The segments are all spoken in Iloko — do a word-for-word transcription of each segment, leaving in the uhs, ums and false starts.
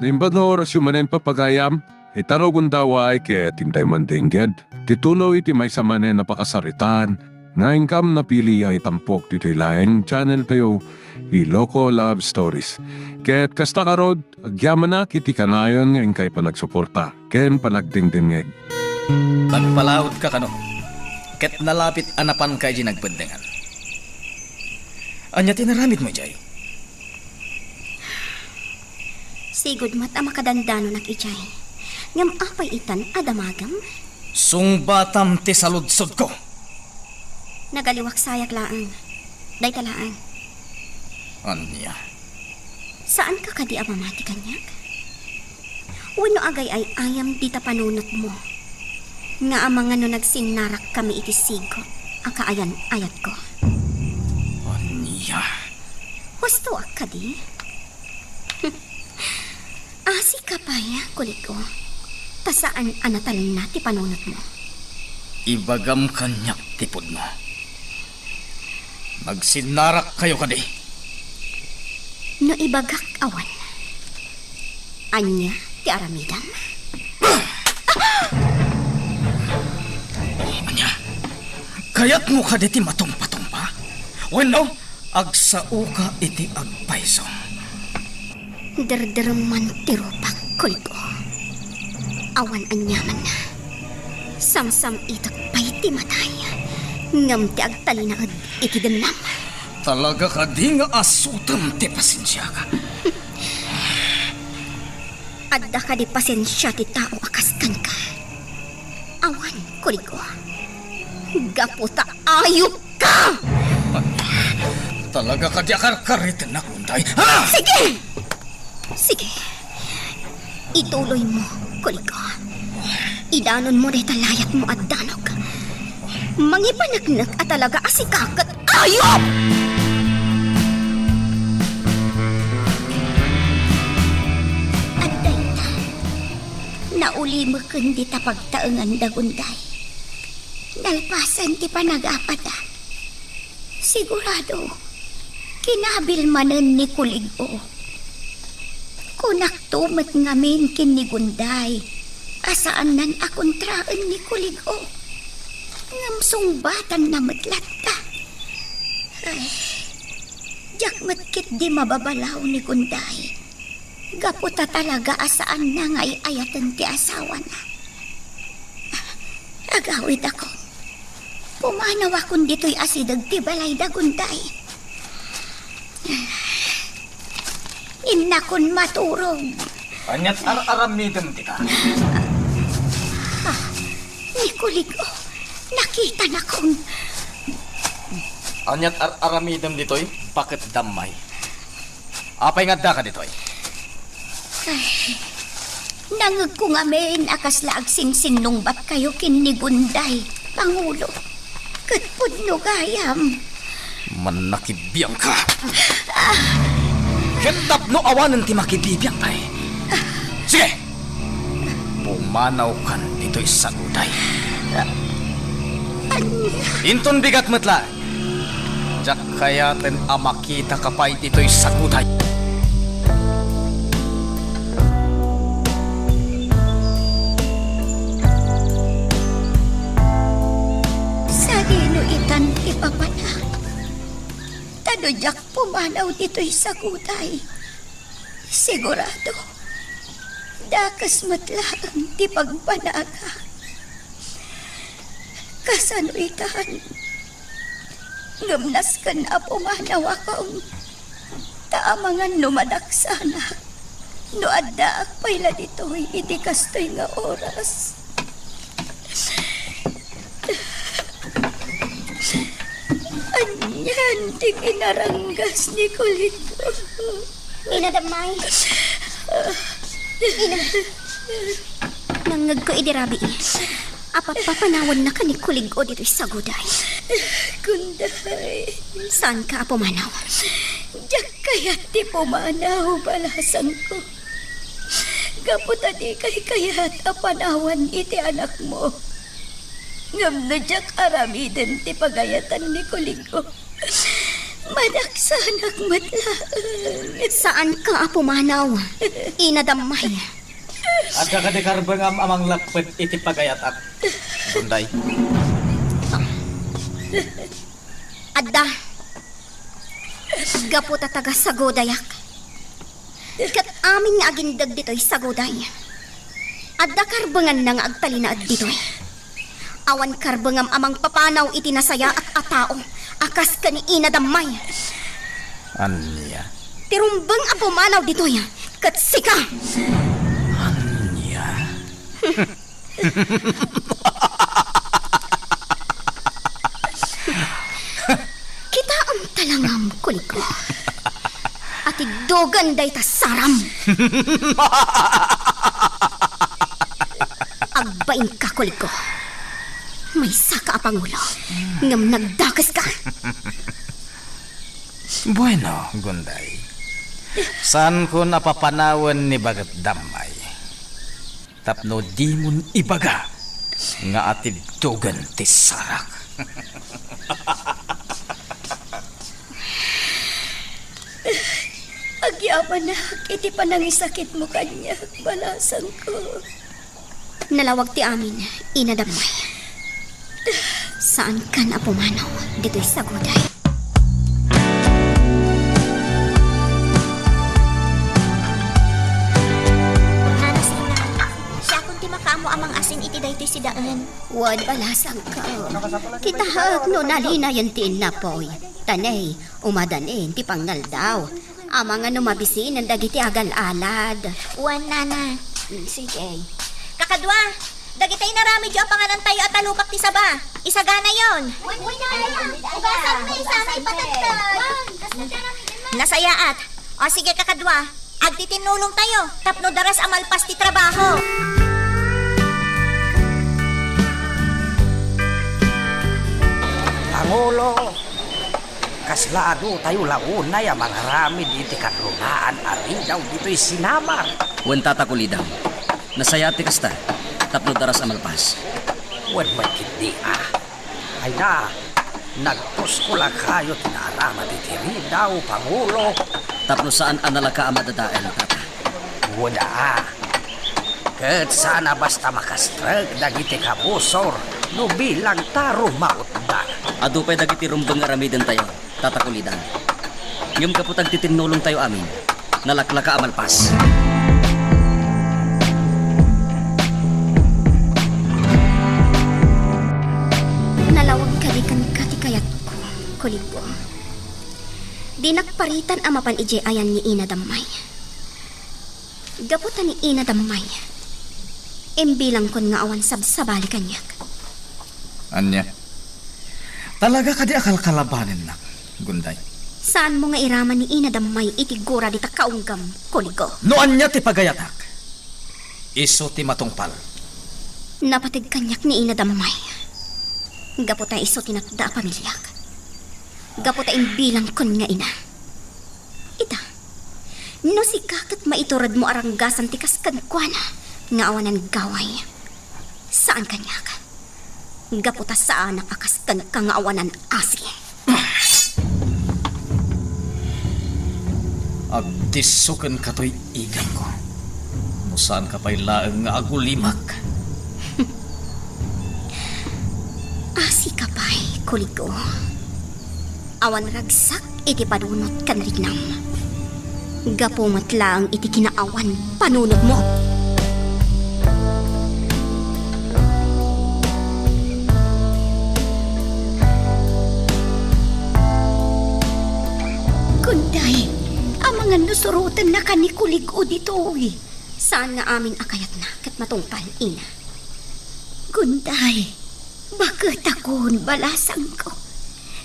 Imbag nga orasyo manen, papagayam, ita no gundaway ket intay mandengged ti tuloy ti maysa manen a pakasaritaan nga inkam napili a itampok ditoy laeng channel tayo, Iloko Love Stories. Ket kasta ngarud, agyamanak iti kanayon nga inkay panagsuporta ken panagdengdengngeg. Nagpalaudka kano, ket nalapit a napanka idiay nagbendengan. Ania ti inaramidmo idiay? Sigud met a makadandanonak idiay. Ngem apay itan a damagem? Sungbatam ti saludsodko. Nagaliwak sayak laeng. Dayta laeng. Ania? Saanka kadi a mamati kaniak? Wenno agay-ay-ayam dita panunotmo nga amangan no nagsinnarak kami iti sigot a kaayan-ayatko? Ania? Hustoak kadi? Asika pay, kuliko, ta saan a natalna ti panunotmo. Ibagam kaniak ti pudno. Nagsinnarakkayo kadi? No ibagak awan, ania ti aramidem? O ania? Kayatmo kadi ti matumpatumpay? Wenno, agsaoka iti agpayso? Derderman ti rupak, kuliko. Awan aniamanna. Samsam-itek pay ti matay, ngem ti agtalinaed iti dennem. Talaga kadi nga asutem ti pasensiak? Adda kadi pasensia ti tao a kas kenka? Awan, kuliko. Gapu ta ayupka! Talaga kadi a karkaritennak, Gunday? Ha? Sige! Sige. Ituloymo, kuliko. Idanonmo dayta layatmo a danog. Mangipaneknek a talaga a sika ket ayup! Adda ita. Naulimeken dita pagtaengan da Gunday. Nalpasen ti panagapatda. Sigurado, kinabil manen ni Kulig-o. Kunakto met ngamin ken ni Gunday a saannan a kontraen ni Kulig-o. Ngem sungbatanna met latta. Ay, diak met ketdi mababalaw ni Gunday. Gapu ta talaga a saanna nga ay-ayaten ti asawana. Agawidakon. Pumanawakon ditoy asideg ti balay da Gunday. Innakon maturog. Aniat ar-aramidem dita? Ah, ni Kulig-o, nakitanakon. Aniat ar-aramidem ditoy? Paketdam, May. Apay nga addaka ditoy? Ay, nangegko ngamin a kasla agsingsinnungbatkayo ken ni Gunday, Pangulo. Ket pudno gayam. Mannakibiangka. Ket tapno awanen ti makibibiang pay. Sige! Pumanawkan ditoy saguday. Ania? Inton bigat met laeng, diak kayaten a makitaka pay ditoy saguday. Sadino itan ti papanak? Ta no diak pumanaw ditoy saguday, sigurado, dakes met laeng ti pagbanagak. Kasano itan? Ngem nasken a pumanawakon, ta amangan no madaksanak, no addaak pay la ditoy iti kastoy nga oras. Anian ti kinaranggas ni Kulig-o? Inadam, May. Ina. Nangngegko idi rabii. Apapapanawanna ken ni Kulig-o ditoy saguday. Gunday. Saanka a pumanaw? Diak kayat ti pumanaw, balasangko. Gapu ta dikay kayat a panawan iti anakmo. Ngem no diak aramiden ti pagayatan ni Kulig-o, Madaksanak met laeng. Saanka a pumanaw, Ina Dammay. Adda kadi karbengam a manglakpet iti pagayatak, Gunday? Adda. Gapu ta taga-Sagudayak. Ket amin nga agindeg ditoy Saguday, adda karbenganna nga agtalinaed ditoy. Awan karbengam a mangpapanaw iti nasayaat a tao a kas ken ni Ina Dammay. Ania? Ti rumbeng a pumanaw ditoy, ket sika. Ania? Kitaem talangam, Kuligo. Atigdogen dayta saram. Agbainka, Kuligo. Maysaka a pangulo, ngem nagdakeska. Bueno, Gunday. Saankon a papanawen ni Baket Dammay. Tapno dimon ibaga nga atiddogen ti sarak. Agyamanak iti panangisakitmo kaniak, balasangko. Nalawag ti amin, Ina Dammay. Saankan a pumanaw ditoy Saguday. Nana Sina, siakon ti makaammo a mangasin iti daytoy sidaen. Wen, balasangko. Kitaek no nalinayen ti innapoy. Ta ne, umadanin ti pangngaldaw. Amangan no mabisinen dagiti agal-alad. Wen, Nana. Mm, sige. Kakadua, dagiti inaramidyo a panganantayo a talubak ti saba, isaganayon. Wen, Nana. Ugasanmi, sana ipatagtag. Nasayaat. O sige, kakadua, agtitinnulongtayo tapno daras a malpas ti trabaho. Pangulo, kasla aduyo la unay a mangaramid iti karrunaan a ridaw ditoy sinamar. Wen, Tata Kulidaw, nasayaat ti kasta, tapno daras a malpas. Wen, wen, ketdi a. Ay na, nagpusko la kayo ti naaramat iti ridaw, Pangulo. Tapno saan a nalaka a madadael, Tata. Wen a. Ket saan a basta makastrek dagiti kabusor no bilangta rumautda. Adu pay dagiti rumbeng nga aramidentayo, Tata Kulidaw. Ngem gapu ta agtitinnulongtayo amin, nalaklaka a malpas. Nalawag kadi kenka ti kayatko, Kuligo. Dinak paritan a mapan idiay ayan ni Ina Dammay. Gapu ta ni Ina Dammay, imbilangkon nga awan sabsabali kaniak. Ania? Talaga kadi a kalkalabanennak, Gunday? Saanmo nga iraman ni Ina Dammay iti gura dita kaunggam, Kuligo? No ania ti pagayatak, isu ti matungpal. Napateg kaniak ni Ina Dammay. Gapu ta isu ti natda a pamiliak. Gapu ta imbilangkon nga ina. Ita, no sika ket maituredmo a ranggasan ti kas kenkuana nga awanan gaway, saan kaniak. Gapu ta saanak a kas kenka nga awanan asi. Agdisso kenka toy igangko, no saanka pay laeng nga agulimak. Asika pay, Kuligo. Awan ragsak iti panunot ken riknam. Gapu met laeng iti kinaawan panunotmo. Kunday, amangan no surotennaka ni Kuligo ditoy. Saan nga amin a kayatna ket matungpal, ina. Kunday, baketakon, balasangko.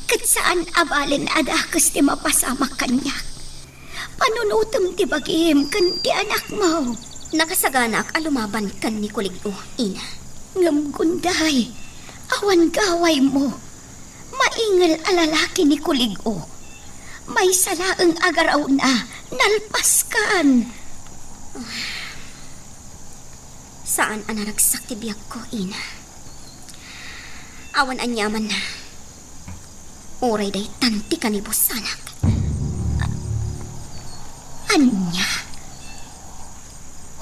Ket saan a balen a dakes ti mapasamak kaniak. Panunotem ti bagim ken ti anakmo. Nakasaganaak a lumaban ken ni Kuligo, ina. Ngem Kunday, awan gawaymo. Maingel a lalaki ni Kuligo. Maysa laeng a garawna, nalpaskan. Saan a naragsak ti biagko, ina. Awan aniamanna. Uray daytan ti kanibussanak. Ania?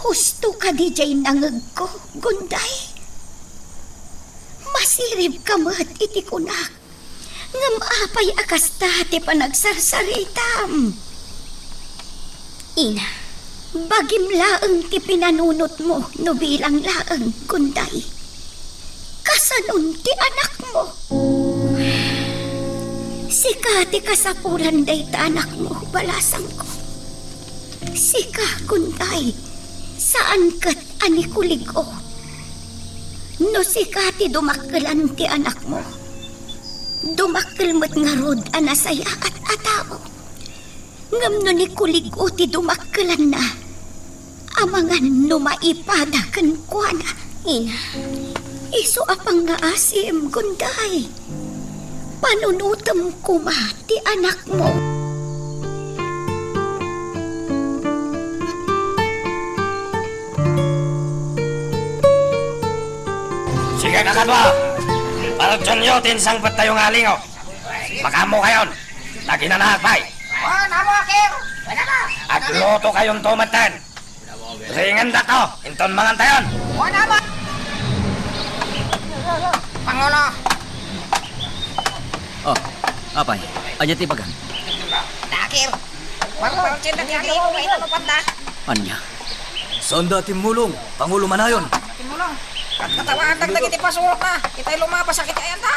Husto kadi diay nangegko, Gunday? Masiribka met iti kunak. Ngem apay a kasta ti panagsarsaritam? Ina, bagim laeng ti pinanunotmo no bilang laeng, Gunday. Kasanon ti anakmo? Sika ti kasapulan dayta anakmo, balasangko. Sika, Gunday, saan ket a nikulig-o. No sika ti dumakkelan ti anakmo, dumakkel met ngarud a nasayaat a tao. Ngem no nikulig-o ti dumakkelanna, amangan no maipada kenkuana. Ina, isu a pangngaasim, Gunday. Panunotem koma ti anakmo. Sige, kakadua! Parutsoenyo ti insangpettayo nga alingo. Makaammokayon, ta aginanaak pay. Wen, Amo Akir! Aglutokayonto metten. Ringendakto, inton mangantayon. Wen, Amo! Pangulo! Oh, apay, ania ti ibagam? Akir! Parparutsoenda ti alingo nga inanupanda. Ania? Saanda timmulong, Pangulo Manayon. Timmulong. Ket katawaandak dagiti pasurotna, itay lumabas a kitaayanda.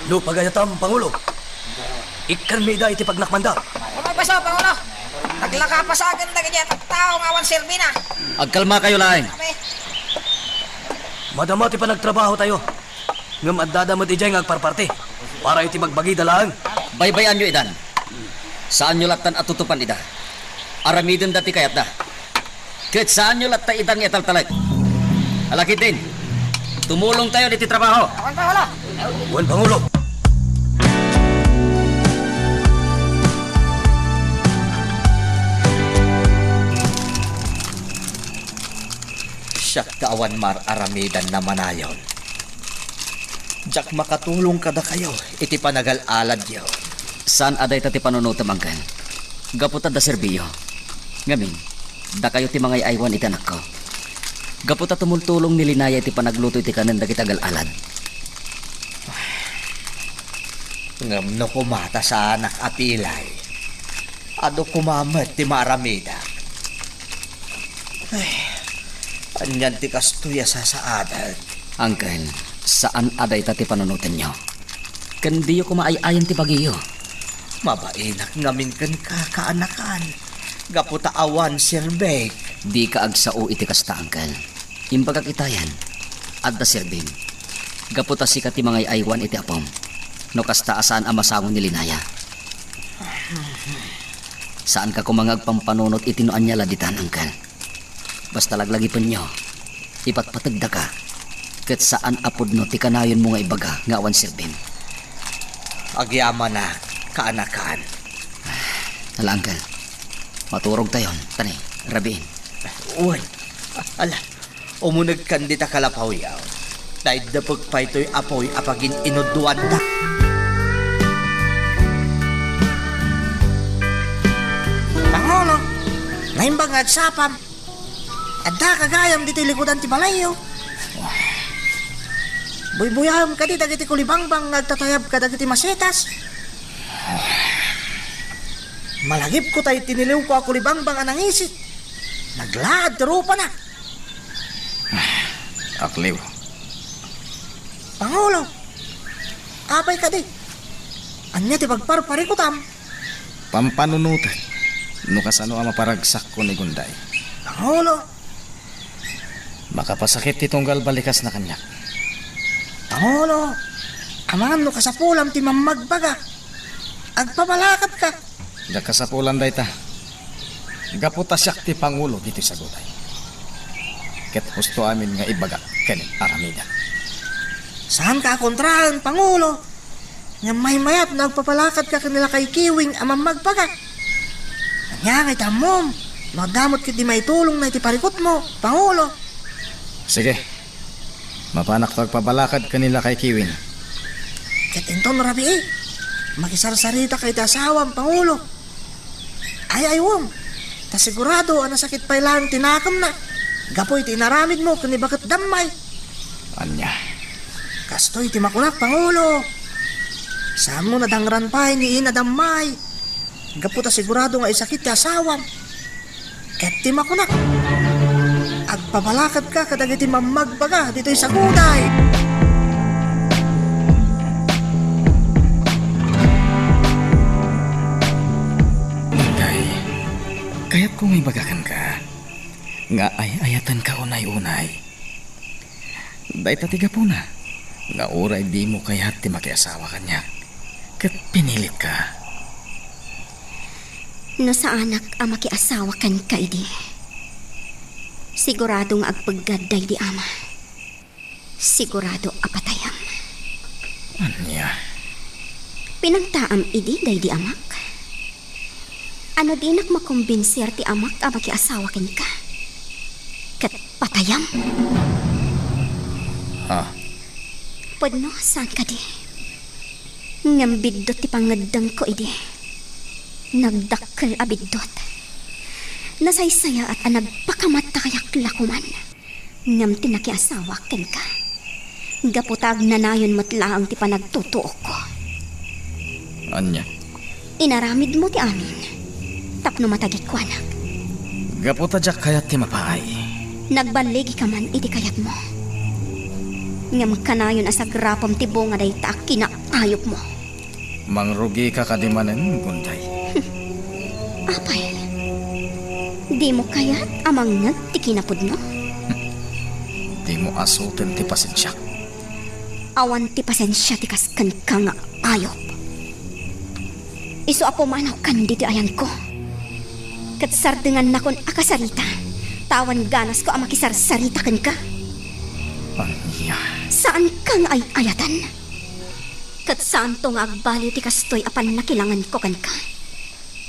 No pagayatam, Pangulo, ikkanmi ida iti pagnakmanda. Umaypaso, Pangulo. Naglakapasaken dagiti tattao nga awan serbina. Agkalmakayo laeng. Abe. Madama ti panagtrabahotayo. Ngem addada met idiay nga agparparti para iti bagbagida laeng. Baybay-anyo idan. Saanyo lattan a tutupan ida. Aramidenda ti kayatda. Ket saanyo latta idan nga italtalek. Ala ketdin, tumulongtayon iti trabaho. Wen, Pangulo. Wen, Pangulo. Siak ta awan maar-aramidan a manayon. Diak makatulong kadakayo iti panagal-aladyo. Saan a dayta ti panunotem, Angkel. Gapu ta adda serbiyo. Ngamin, dakayo ti mangay-aywan iti anakko. Gapu ta tumultulong ni Linaya iti panagluto iti kanen dagiti agal-alad. Ngem no koma ta saanak a pilay, adu koma met ti maaramidak. Ay, anian ti kastoy a sasaadak? Angkel, saan a dayta ti panunotenyo. Ken diyo koma ay-ayan ti bagiyo. Mabainak ngamin kenka, kaanakan, gapu ta awan serbik. Dika agsao iti kasta, Angkel. Imbagak itayan, adda serbim. Gapu ta sika ti mangay-aywan iti apom. No kasta a saan a masango ni Linaya. Saanka koma nga agpampanunot iti no ania la ditan, Angkel. Basta laglagipenyo, ipatpategdaka, ket saan a pudno ti kanayonmo nga ibaga nga awan serbim. Agyamanak, kaanakan. Ala, Angkel. Maturogtayon, ta ni, rabiin. Wen, ala, umunegkan dita kalapawyo. Ta iddepek pay toy apuy a pagin-inudduanda. Pangulo, naimbag nga agsapam. Addaka gayam ditoy likudan ti balayyo. Buybuyaem kadi dagiti kulibangbang nga agtatayab kadagiti masetas. Malagipko tay tiniliwko a kulibangbang a nangisik. Naglaad ti rupana. Akliw. Pangulo, apay kadi? Ania ti pagparparikutam? Pampanunotek no kasano a maparagsakko ni Gunday. Pangulo! Makapasakit ti tunggal balikasna kaniak. Pangulo! Amangan no kasapulam ti mammagbaga. Agpabalakadka. Diak kasapulan dayta. Gapu ta siak ti pangulo ditoy sagutay. Ket husto amin nga ibagak ken aramidek. Saanka a kontraen, Pangulo. Ngem maymayat no agpapalakadka ken ni Lakay Kiwing a mammagbaga. Ania nga iti ammom no adda met ketdi maitulongna iti parikutmo, Pangulo? Sige. Mapanakto agpabalakad ken ni Lakay Kiwing. Ket inton rabii, Makisarsaritak iti asawam, Pangulo. Ay-aywem, ta sigurado a nasakit pay laeng ti nakemna gapu iti inaramidmo ken ni Baket Dammay. Ania? Kastoy ti makunak, Pangulo. Saanmo nadangran pay ni Ina Dammay gapu ta sigurado nga isakit ti asawam. Ket ti makunak, agpabalakadka kadagiti mammagbaga ditoy saguday. Inday, kayatko nga ibaga kenka nga ay-ayatenka unay-unay. Dayta ti gapuna nga uray dimo kayat ti makiasawa kaniak ket pinilitka. No saanak a makiasawa kenka idi, sigurado nga agpeggad daydi ama. Sigurado a patayam. Ania? Pinangtaam idi daydi amak? Ano dinak makombinser ti amak a makiasawa kenka? Ket patayam? Ha? Pudno, saan kadi? Ngem biddut ti pangngeddengko idi. Nagdakkel a biddut. Nasaysayaat a nagpakamattakayak la koman. Ngem ti nakiasawak kenka, gapu ta agnanayon met laeng ti panagtutuokko. Ania? Inaramidmo ti amin tapno matagikuanak. Gapu ta diak kayat ti mapaay. Nagballigika man iti kayatmo. Ngem kanayon a sagrapem ti bunga dayta a kinaayupmo. Mangrugika kadi manen, Gunday? Apay, dimo kayat a mangngeg ti kinapudno? Dimo asuten ti pasensiak. Awan ti pasensia ti kas kenka nga ayup. Isu a pumanawkan ditoy ayanko. Ket sardengannakon a kasarita, ta awan ganasko a makisarsarita kenka. Ania? Saanka nga ay-ayaten. Ket saanto nga agbaliw ti kastoy a pannakilanganko kenka,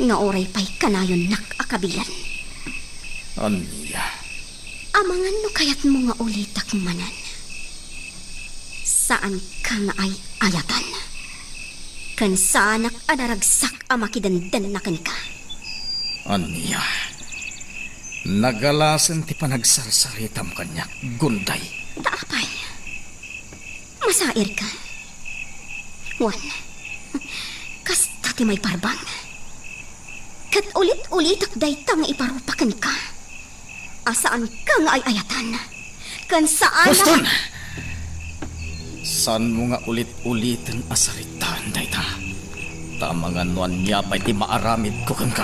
nga uray pay kanayonnak a kabilen. Ania? Amangan no kayatmo nga ulitak manen. Saanka nga ay-ayaten. Ken saanak a naragsak a makidendenna kenka. Ania? Nagalasen ti panagsarsaritam kaniak, Gunday. Ta apay? Masairka? Wen, kasta ti maiparbang. Ket ulit-ulitak dayta nga iparupa kenka, a saanka nga ay-ayatan. Ken saan a Boston! Saanmo nga ulit-uliten a saritaen dayta. Ta amangan no ania pay ti maaramidko kenka.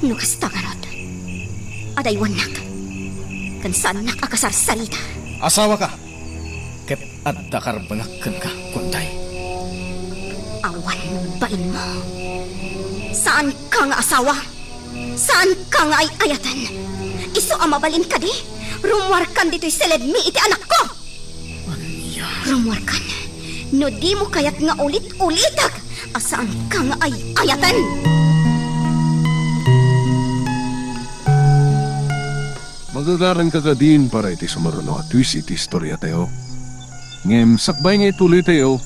No kasta ngarud, adaywannak. Ken saannak a kasarsarita. Asawaka! Ket adda karbengak kenka, Gunday. Awan bainmo. Saanka nga asawa. Saanka nga ay-ayaten. Isu a mabalin kadi, rummuarkan ditoy seledmi iti anakko. Ania? Rummuarkan. No dimo kayat nga ulit-ulitek a saanka nga ay-ayaten. Magagaranka kadin para iti sumaruno a twist iti istoriatayo. Ngem sakbay nga ituloytayo,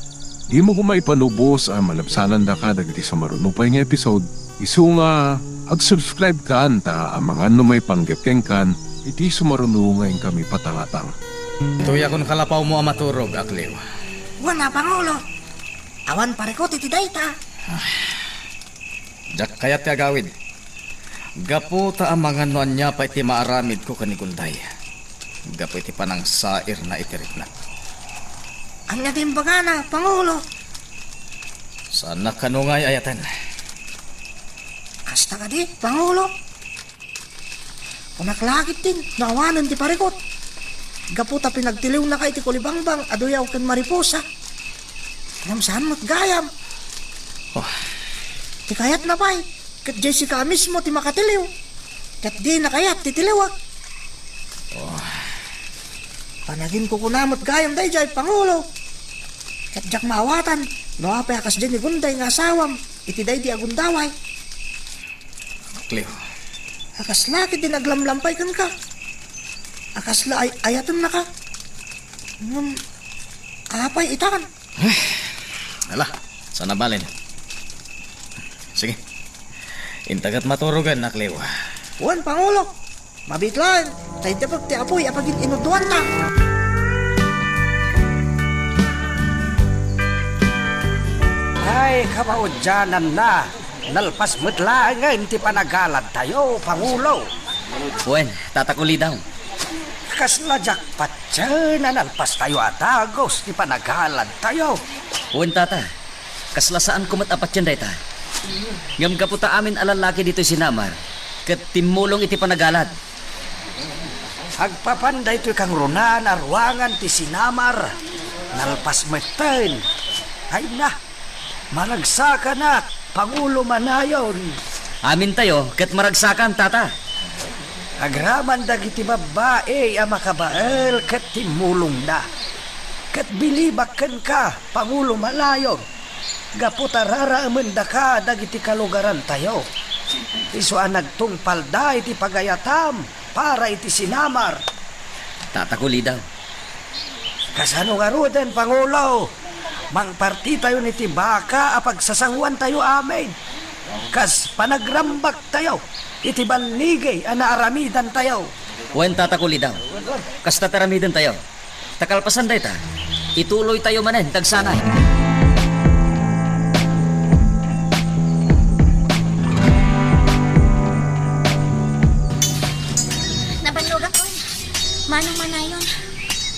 dimo koma ipanubos a malabsanandaka dagiti sumaruno pay nga episode. Isu nga, ag-subscribe kan ta amangan no maipanggep kenkan iti sumaruno nga inkami patangatang. Tuyakon kalapawmo a maturog, Akliw. Wen a, Pangulo. Awan parikut iti dayta. Diak kayat ti agawid. Gapu ta amangan no ania pay ti maaramidko ken ni Gunday. Gapu iti panangsairna iti rikna. Ania ti imbagana, Pangulo? Saannak kano nga ay-ayaten. Kasta kadi, Pangulo? Kunak la ketdin no awanen ti parikut. Gapu ta pinagtiliwnaka iti kulibangbang a duyaw ken mariposa. Ngem saan met gayam. Oh. Ti kayatna pay, ket Jessica a mismo ti makatiliw. Ket dina kayat ti tiliwek. Oh. Panaginkukuna met gayam daydiay, Pangulo. Ket diak maawatan no apay a kasdiay ni Gunday nga asawam iti daydi a gundaway. Cleo. A kasla ketdin aglamlampay kenka. A kasla ay-ayatennaka. Ngem, apay itan? Eh, ala, saan a balen. Sige. Intagat maturogan, Akliw. Wen, Pangulo. Mabiit laeng, ta iddepek ti apuy a pagin-inudoanna. Ay, kamaudiananna. Nalpas met laengen ti panagaladtayo, Pangulo. Wen, Tata Kulidaw. Kasla diak patien a nalpastayo a dagus ti panagaladtayo. Wen, Tata. Kasla saanko met a patien dayta. Ngem gapu ta amin a lallaki ditoy sinamar, ket timmulong iti panagalad. Agpapan daytoy kangrunaan a ruangan ti sinamar, nalpas metten. Ay na, maragsakanak, Pangulo Manayon. Amintayo ket maragsakan, Tata. Agraman dagiti babbai a makabael ket timmulongda. Ket bilibak kenka, Pangulo Manayon, gapu ta raraemendaka dagiti kalugarantayo. Isu a nagtungpalda iti pagayatam para iti sinamar. Tata Kulidaw. Kasano ngaruden, Pangulo? Mangpartitayon iti baka a pagsasanguantayo amin. Kas panagrambaktayo iti balligi a naaramidantayo. Wen, Tata Kulidaw. Kasta ti aramidentayo. Ta kalpasan dayta, ituloytayo manen ti agsangay. Nabannogak, oy. Manong Manayon,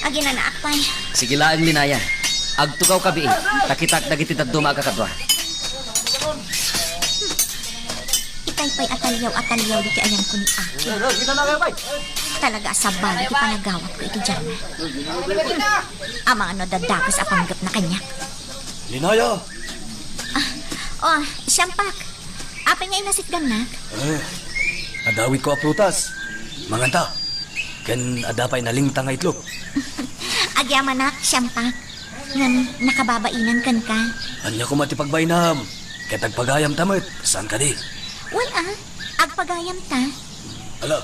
aginanaak pay. Sige laeng, Linaya. Agtugaw kabii, ta kitak dagiti dadduma a kakadua. Itay pay a taliaw a taliaw diti ayanko ni Aki. Talaga a sabali ti panagawatko iti Diana. Amangan no adda dakes a panggepna kaniak. Linaya! Ah, oh, Siampak. Apay nga inasitgannak? Eh, adawitko a prutas. Manganta. Ken adda pay nalingtang nga itlog. Agyamanak, Siampak. Ngem nakababainan kenka. Ania koma ti pagbainam? Ket agpagayamta met, saan kadi? Wen a, agpagayamta. Ala,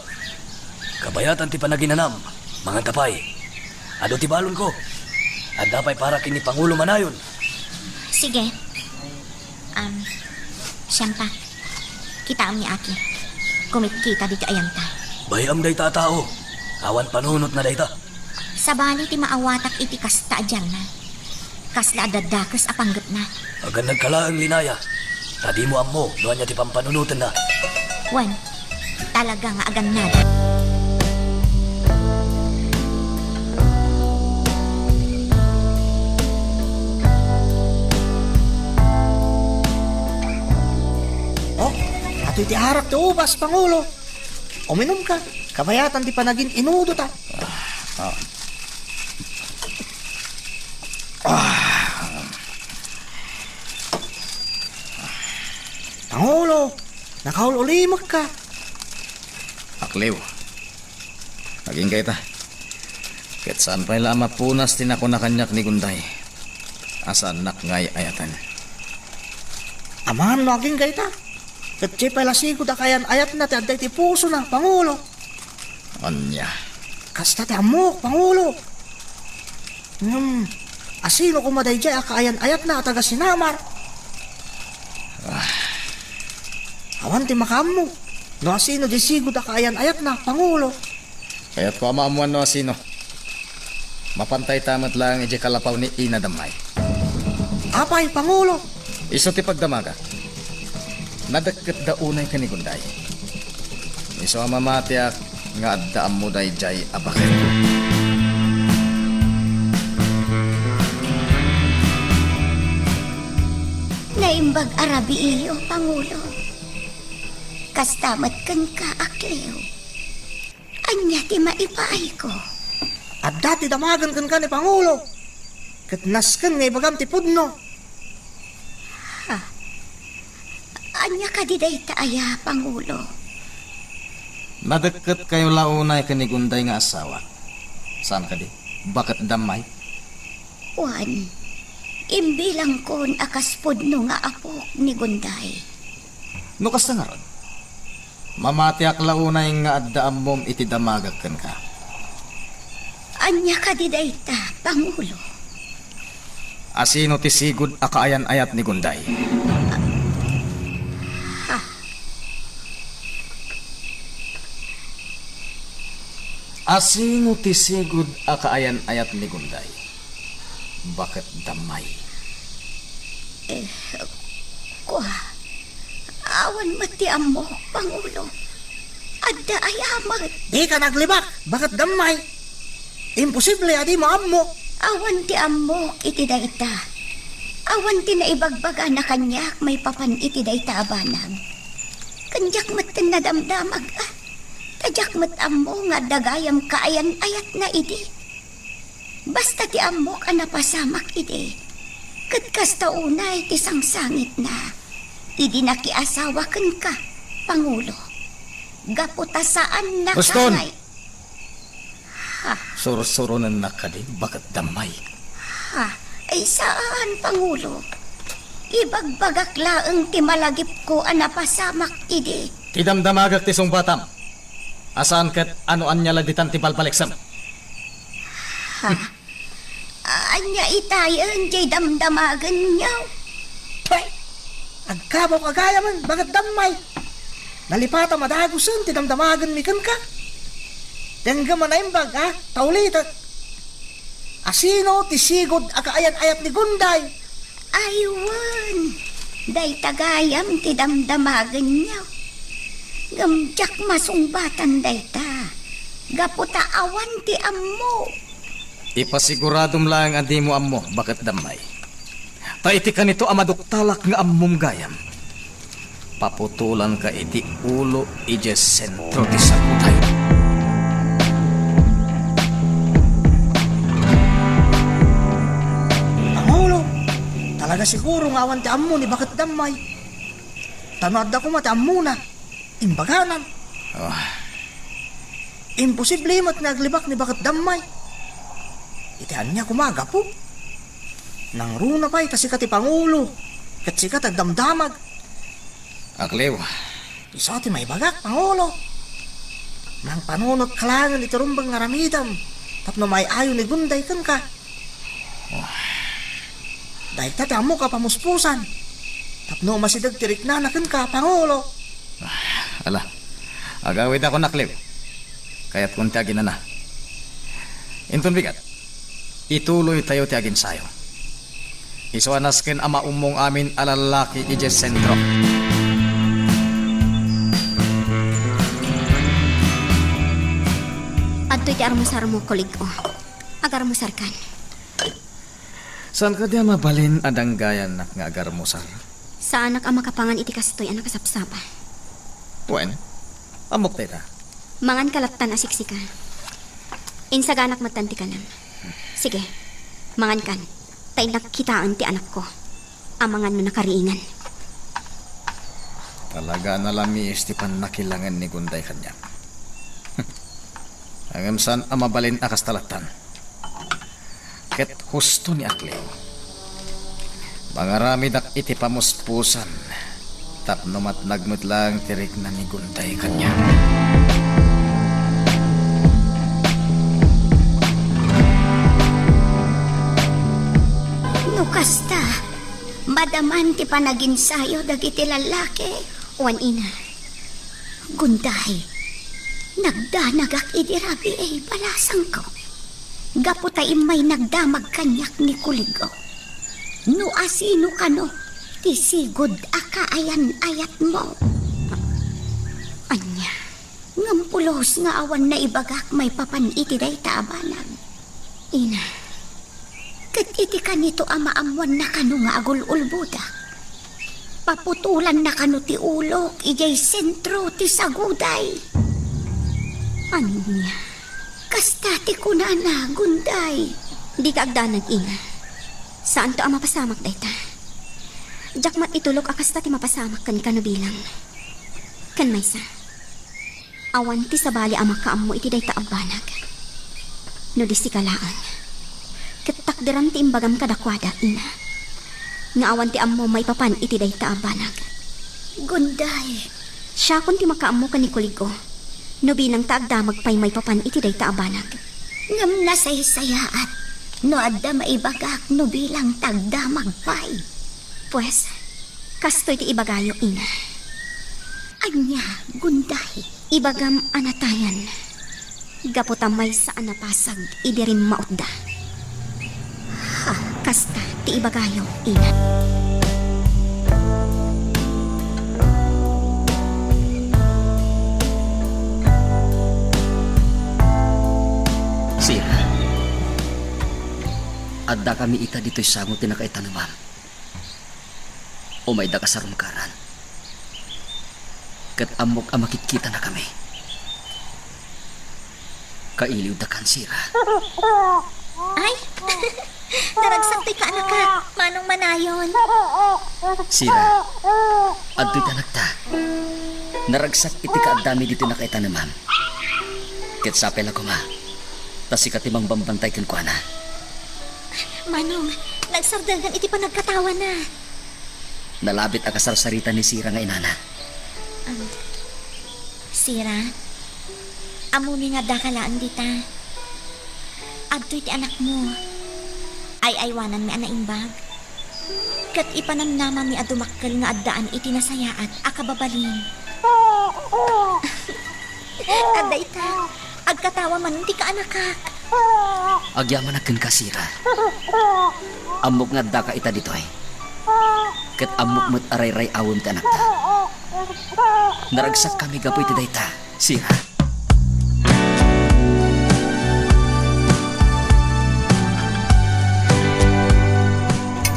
kabayatan ti panaginanam, manganta pay. Adu ti balonko. Adda pay para ken ni Pangulo Manayon. Sige. Um, Siampak, kitaem ni Aki. Kumitkita ditoy ayanta. Bay-am dayta a tao. Awan panunotna dayta. Sabali ti maawatak iti kasta a Diana. Kasla adda dakes a panggepna. Agannadka laeng, Linaya, ta dimo ammo no ania ti pampanunotenna. Wen, talaga nga agannad. Oh, atoy ti arak ti ubas, Pangulo. Uminumka, kabayatan ti panagin-inudota. Ah, ah. Ah. Pangulo, nakaul-ulimekka. Akliw, agingga ita. Ket saan pay la a mapunas ti nakuna kaniak ni Gunday a saannak nga ay-ayaten. Amangan no agingga ita. Ket diay pay la sigud a kaayan-ayatna ti adda iti pusona, Pangulo. Ania? Kasta ti ammok, Pangulo. Ngem, asino koma daydiay a kaayan-ayatna a taga-Sinamar? Ah. Awan ti makaammo no asino di sigud a kaayan-ayatna, Pangulo. Kayatko a maammoan no asino. Mapantay ta met laeng idiay kalapaw ni Ina Dammay. Apay, Pangulo? Isu ti pagdamagak. Nadekketda unay ken ni Gunday. Isu a mamatiak nga adda ammo daydiay a baket. Naimbag a rabiiyo, Pangulo. Kasta met kenka, Akliw. Ania ti maipaayko? Adda ti damagen kenka ni Pangulo. Ket nasken nga ibagam ti pudno. Ha? Ania kadi dayta aya, Pangulo? Nadekketkayo la unay ken ni Gunday nga asawak. Saan kadi? Baket Dammay? Wen, imbilangkon a kas pudno nga apok ni Gunday. No kasta ngarud, mamatiak la unay nga adda ammom iti damagak kenka. Ania kadi dayta, Pangulo? Asino ti sigud a kaayan-ayat ni Gunday? Asino ti sigud a kaayan-ayat ni Gunday? Baket Dammay. Eh, kua, awan met ti ammok, Pangulo. Adda aya met? Dika naglibak, Baket Dammay. Imposible a dimo ammo. Awan ti ammok iti dayta. Awan ti naibagbagana kaniak maipapan iti dayta a banag. Ken diak metten nadamdamag, a. Ta diak met ammo nga adda gayam kaayan-ayatna idi. Basta ti ammok a napasamak idi, ket kasta unay ti sangsangitna idi nakiasawa kenka, Pangulo. Gapu ta saanna Boston! Kangay. Ha? Sursuronennak kadi, Baket Dammay? Ha? Ay, saan, Pangulo. Ibagbagak laeng ti malagipko a napasamak idi. Ti damdamagak ti sungbatam. A saan ket a no ania la ditan ti balbaliksem. Ha? Ania itayen jay damdamagenyo? Pay! Agkabawka gayamen, Baket Dammay. Nalipatam a dagusen ti damdamagenmi kenka. Denggem a naimbag, a, ta ulitek. Asino ti sigud a kaayan-ayat ni Gunday? Ay wen, dayta gayam ti damdamagenyo. Ngem diak masungbatan dayta, gapu ta awan ti ammo. Ipasiguradom laeng a dimo ammo, Baket Dammay. Ta iti kanito a maduktalak nga ammom gayam, paputolanka iti ulo idiay sentro ti saguday. Pangulo, talaga siguro nga awan ti ammo ni Baket Dammay. Ta no adda koma ti ammona, imbaganan. Ah. Imposible met nga aglibak ni Baket Dammay. Iti ania koma a gapu? Nangruna pay ta sika ti pangulo, ket sika ti agdamdamag. Akliw. Isu ti maibagak, Pangulo. Mangpanunotka laengen iti rumbeng nga aramidem tapno maay-ayo ni Gunday kenka. Dayta ti ammok a pamuspusan tapno umasideg ti riknana kenka, Pangulo. Ala, agawidakon, Akliw. Kayatkon ti aginana. Inton bigat, ituloytayo ti aginsayo. Isu a nasken a maummong amin a lallaki idiay sentro. Adtoy ti armusarmo, koleg-o. Agarmusarkan. Saan kadi a mabalin a danggayannak nga agarmusar? Saanak a makapangan iti kastoy a nakasapsapa. Wen, ammok dayta. Manganka lattan a siksika. Insaganak metten ti kanem. Sige, mangankan. Ta innak kitaen ti anakko. Amangan no nakariingan. Talaga a nalamiis ti pannakilangen ni Gunday kaniak. Ngem saan a mabalin a kasta lattan. Ket husto ni Akliw. Mangaramidak iti pamuspusan tapno matnag met laeng ti rikna ni Gunday kaniak. No kasta, madaman ti panaginsayo dagiti lallaki. Wen, ina. Gunday, nagdanagak idi rabii, balasangko. Gapu ta immay nagdamag kaniak ni koleg-o. No asino kano ti sigud a kaayan-ayatmo? Ania? Ngem pulos nga awan naibagak maipapan iti dayta a banag. Ina. Ket iti kanito a maammoanna kano nga agul-ulbodak, paputolanna kano ti ulok idiay sentro ti saguday. Ania? Kasta ti kunana, Gunday. Dika agdanag, ina. Saanto a mapasamak dayta. Diak met itulok a kasta ti mapasamak kenka no bilang. Ken maysa. Awan ti sabali a makaammo iti dayta a banag. No di sika laeng, ket takderam ti imbagam kadakuada, ina, nga awan ti ammo maipapan iti dayta a banag. Gunday. Siakon ti makaammo ken ni koleg-o, no bilang ta agdamag pay maipapan iti dayta a banag. Ngem nasaysayaat no adda maibagak no bilang ta agdamag pay. Pues, kastoy ti ibagayo, ina. Ania, Gunday? Ibagam a natayan. Gapu ta maysa a napasag idi rimmautda. Ha, kasta ti ibagayo, ina. Sira, addakami ita ditoy sango ti nakaitanemam. Umaydak a sarungkaran. Ket ammok a makitkitanakami. Kailiwdakan, Sira. Ay! Naragsak ti kaanakak, Manong Manayon. Sira, adtoy ti anakta. Naragsak iti kaaddami ditoy nakaitanemam. Ket sapay la koma, ta sika ti mangbambantay kenkuana. Manong, nagsardengen iti panagkatawana. Nalabit a kasarsarita ni Sira nga inana. Um, Sira, ammom nga addaka laeng dita. Adtoy ti anakmo. Ay-aywananmi a naimbag. Ket ipanamnamami a dumakkel nga addaan iti nasayaat a kababalin. Adda ita, agkatawa manen ti kaanakak. Agyamanak kenka, Sira. Ammok nga addaka ita ditoy. Ket ammok met a rayray-awem ti anakta. Naragsakkami gapu iti dayta, Sira.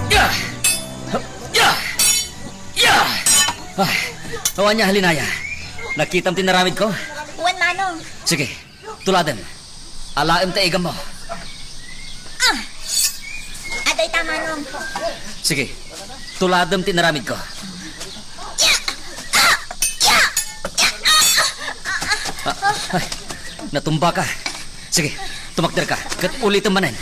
Ya! Ya! Ya! Ay, awan nia, Linaya. Nakitam ti naramidko? Wen, Manong. Sige, tuladem. Alaem ta igammo. Ah! Adda ita, Manong. Sige, tuladem ti naramidko. Ah, ay, natumbaka. Sige, tumakderka, ket ulitem manen.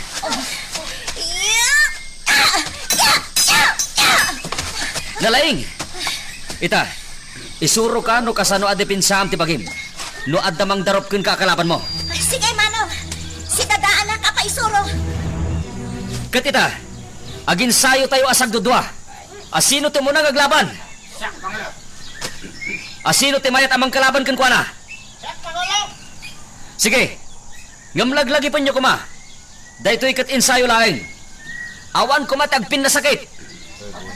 Nalaing! Ita, isuroka no kasano a depensaam ti bagim no adda mangdarup kenka a kalabanmo. Sige, Manong. Sidadaanak a paisuro. Ket ita, aginsayotayo a sagdudua. Asino ti umuna nga aglaban? Asino ti mayat a mangkalaban kenkuana? Sige, ngem laglagipenyo koma. Daytoy ket ensayo laeng. Awan koma ti agpinnasakit.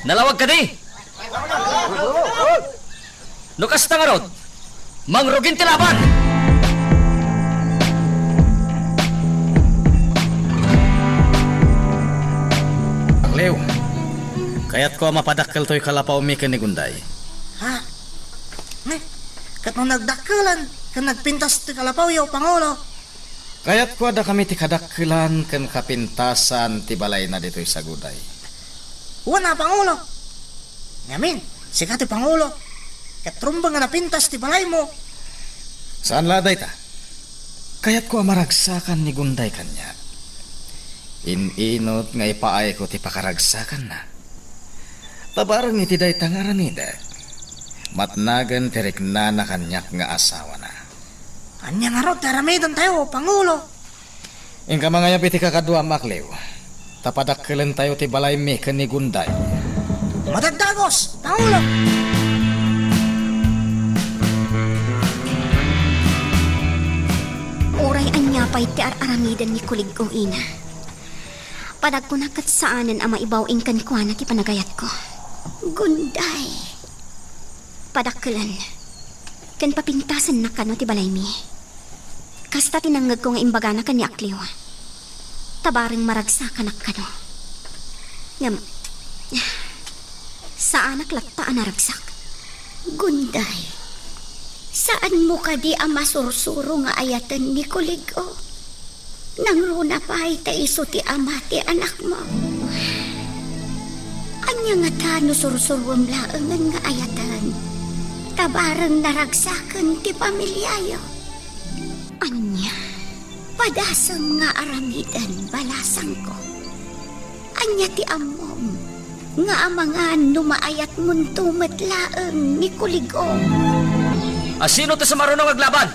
Nalawag kadi? No kasta ngarud, mangrugin ti laban! Akliw, kayatko a mapadakkel toy kalapawmi ken ni Gunday. Ha? Ne? Ket no nagdakkelan ken nagpintas ti kalapawyo, Pangulo? Kayatko a dakami ti kadakkelan ken kapintasan ti balayna ditoy saguday. Wen a, Pangulo. Ngamin, sika ti Pangulo, ket rumbeng a napintas ti balaymo. Saan la a dayta. Kayatko a maragsakan ni Gunday kaniak. In-inut nga ipaayko ti pakaragsakanna. Ta bareng iti dayta nga aramidek, matnagen ti riknana kaniak nga asawana. Ania ngarud ti aramidentayo, Pangulo? Inka mangayab iti kakaduam, Akliw, ta padakkelentayo ti balaymi ken ni Gunday. Madagdagos, Pangulo! Uray ania pay ti ar-aramiden ni Kulig-o, ina, panagkunak ket saanen a maibaw-in kenkuana ti panagayatko. Gunday. Padakkelen ken papintasennak kano ti balaymi. Kasta ti nangngegko nga imbagana ken ni Akliw. Ta bareng maragsakanak kano. Ngem, saanak latta a naragsak. Gunday, saanmo kadi a masursuro nga ayaten ni Kulig-o? Nangruna pay ta isu ti ama ti anakmo. Ania ngata no sursuruem laengen nga ayaten? Ta bareng naragsaken ti pamiliayo. Ania? Padasem nga aramiden, balasangko. Ania ti ammom nga amangan no maayatmonto met laeng ni Kulig-o? Asino ti sumaruno nga aglaban?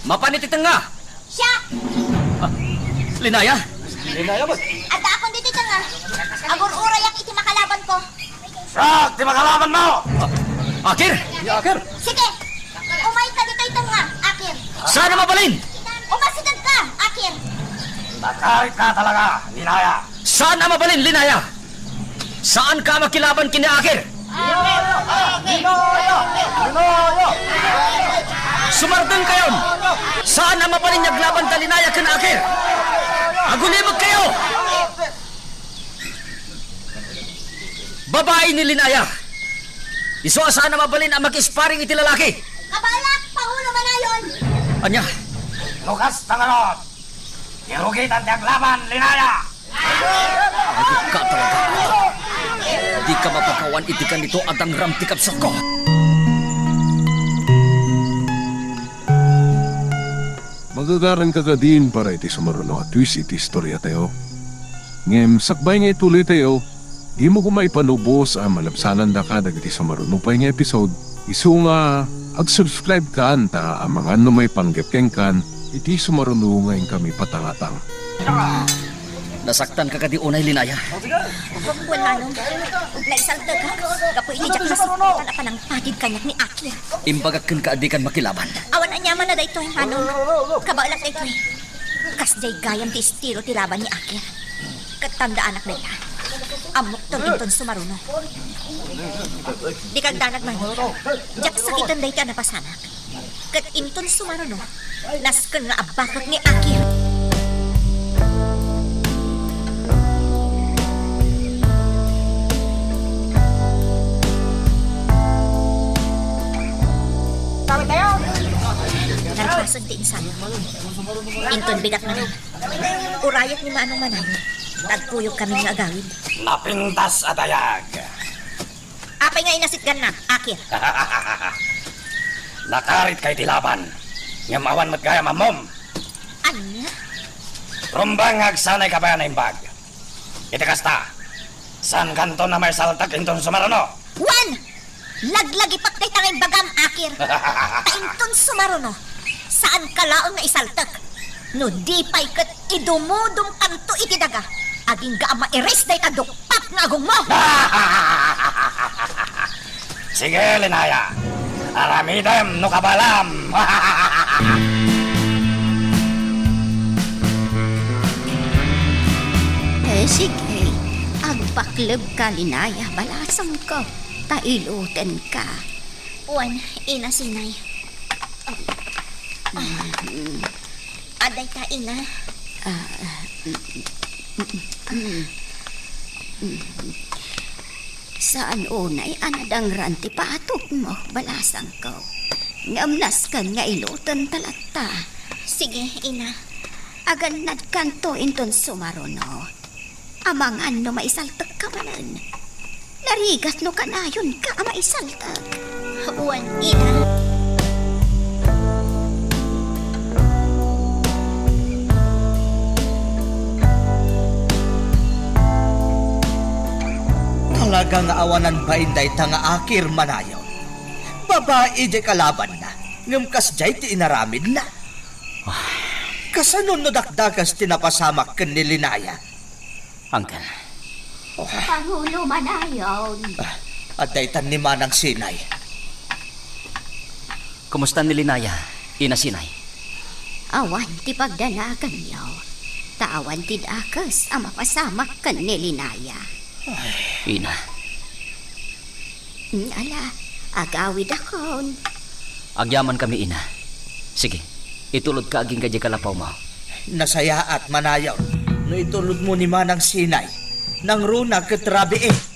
Mapan iti tengnga! Siak! Ah, Linaya? Linaya met. Addaakon ditoy tengnga. Agur-urayak iti makalabanko. Siak ti makalabanmo! Ah, Akir! Ya, Akir! Sige! Umayka ditoy tengnga, Akir. Saan a mabalin? Nakarit ka talaga, Linaya. Saan a mabalin, Linaya? Saan ka a makilaban ken ni Akir? Sumardeng kayon! Saan a mabalin nga aglabanta, Linaya, ken Akir? Agulimek kayo! Babai ni Linaya. Isu a saan a mabalin a makisparing iti lalaki. Kabalak, Pangulo Manayon! Ania? Lukas ta ngarud. Irugitan ti aglaban, Linaya! Ayok ka talaga. Di ka mapakawan iti kanito a dangram ti kabsatko. Magagaran ka kadin para iti sumaruno a twist iti istoriatayo. Ngem sakbay nga ituloytayo, dimo koma ipanubos a malabsanandaka dagiti sumaruno pay nga episode. Isu nga ag-subscribe kan ta amangan no maipanggep kenkan iti sumaruno nga inkami patangatang. Nasaktan ka kadi unay, Linaya? Wen, Manong. Naisaltek ka gapu iti diak masipatan a panangpatid kaniak ni Akir. Imbagak kenka a dikan makilaban. Awan aniaman a daytoy, Manong. Kabaelak daytoy. Kasdiay gayam ti estilo ti laban ni Akir. Ket tandaanak dayta. Ammokton inton sumaruno. Dika agdanag, Manong. Diak sakiten daytoy a napasamak. Ket inton sumaruno, nasken nga abakak ni Akir. Narpasen ti insanom. Inton bigat na, urayek ni Manong Manay, tagpuyog kami nga agawid. Napintas a dayag. Apay nga inasitganna, Akir? Nakarit ka iti laban, ngem awan met gayam ammom. Ania? Rumbeng nga agsanay ka pay a naimbag. Iti kasta, saankanton a maisaltek inton sumaruno. Wen! Laglagipek dayta nga imbagam, Akir. Ta inton sumaruno, saanka laeng nga isaltek. No di pay ket idumudumkanto iti daga, agingga a mairis dayta dukpat nga agongmo. Sige, Linaya. Aramidem no kabaelam. Eh, sige. Agbaklebka, Linaya, balasangko, ta ilutenka. Wen, Ina Sinay. Mm. Adda ita, Ina. Ah, mm, mm, mm, mm. Saan unay a nadangran ti patokmo, balasangko. Ngem nasken nga ilutenta latta. Sige, Ina. Agannadkanto inton sumaruno. Amangan no maisaltekka manen. Narigat no kanayonka a maisaltek. Wen, Ina. Talaga nga awanan bain dayta nga Akir, Manayon. Babai diay kalabanna, ngem kasdiay ti inaramidna. Kasano no dakdakes ti napasamak ken ni Linaya? Uncle. Oh. Pangulo Manayon. Ah, adda itan ni Manang Sinay. Kumusta ni Linaya, Ina Sinay? Awan ti pagdanaganyo, ta awan ti dakes a mapasamak ken ni Linaya. Ay. Ina. Mm, ala, agawidakon. Agyamankami, Ina. Sige, itulodka agingga diay kalapawmo. Nasayaat, Manayon, no itulodmo ni Manang Sinay. Nangruna ket rabii.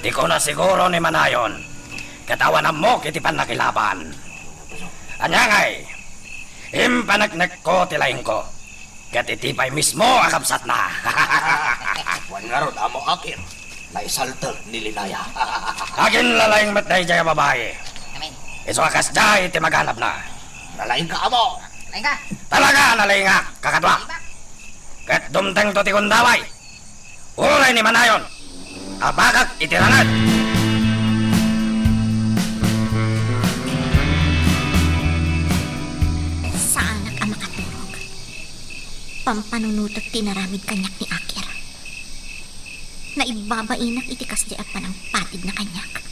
Ti kuna siguro ni Manayon, ket awan ammok iti pannakilaban. Ania ngay? Impaneknekko ti laingko, ket iti pay mismo a kabsatna. Wen ngarud, Amo Akir, naisaltek ni Linaya. Aginlalaing met daydiay a babai. Amen. Isu a kasdiay ti maganabna. Nalaingka, Amo. Nalaingka. Talaga, nalaingak, kakadua. Ket dumtengto ti gundaway. Uray ni Manayon, abakak iti ranged. Saanak a makaturog. Pampanunotek ti inaramid kaniak ni Akir. Naibbabainak iti kasdiay a panangpatidna kaniak.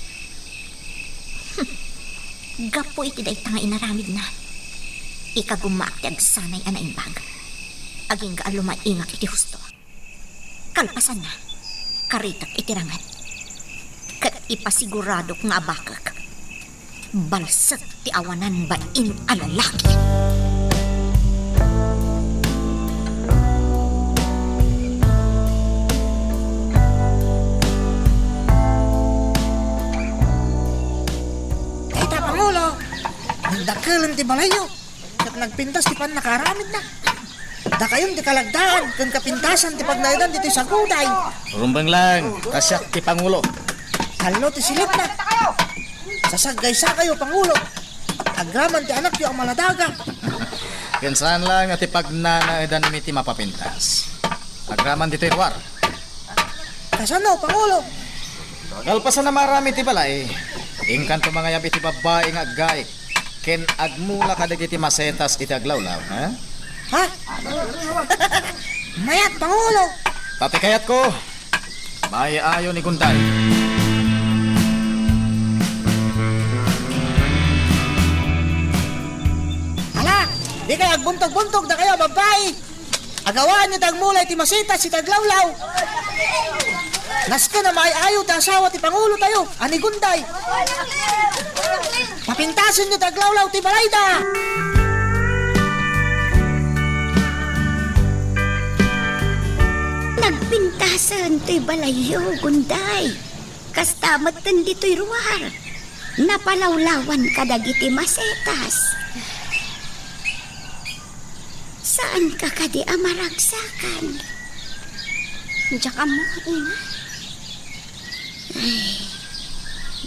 Gapu iti dayta nga inaramidna, ikagummaak ti agsanay a naimbag. Agingga a lumaingak iti husto. Kalpasanna, karitak iti ranget. Ket ipasiguradok nga abakek, balsek ti awanan bain a lalaki. Dayta, Pangulo, nagdakkelen ti balayyo. Ket nagpintas ti pannakaaramidna. Dakayon ti kalagdaan ken kapintasan ti pagnaedan ditoy saguday. Rumbeng lang, ta siak ti pangulo. Tallo ti silipna. Sasaggaysakayo, Pangulo. Agraman ti anakyo a maladaga. Ken saan lang a ti pagnanaedanmi ti mapapintas. Agraman ditoy ruar. Kasano, Pangulo? Kalpasan a maaramid ti balay, inkanto mangayab iti babbai nga aggaik ken agmula kadagiti masetas iti aglawlaw, ha? Ha? Mayat, Pangulo! Ta ti kayatko, maayo-ayo ni Gunday. Ala, dikay agbuntog-buntog, dakayo a babbai! Agawaanyo ti agmula iti masetas iti aglawlaw. Nasken a maayo-ayo ti asawa ti pangulotayo a ni Gunday. Papintasenyo ti aglawlaw ti balayda. Nagpintasen toy balayyo, Gunday. Kasta metten ditoy ruar. Napalawlawan kadagiti masetas. Saanka kadi a maragsakan? Diak ammo, ina. Ay,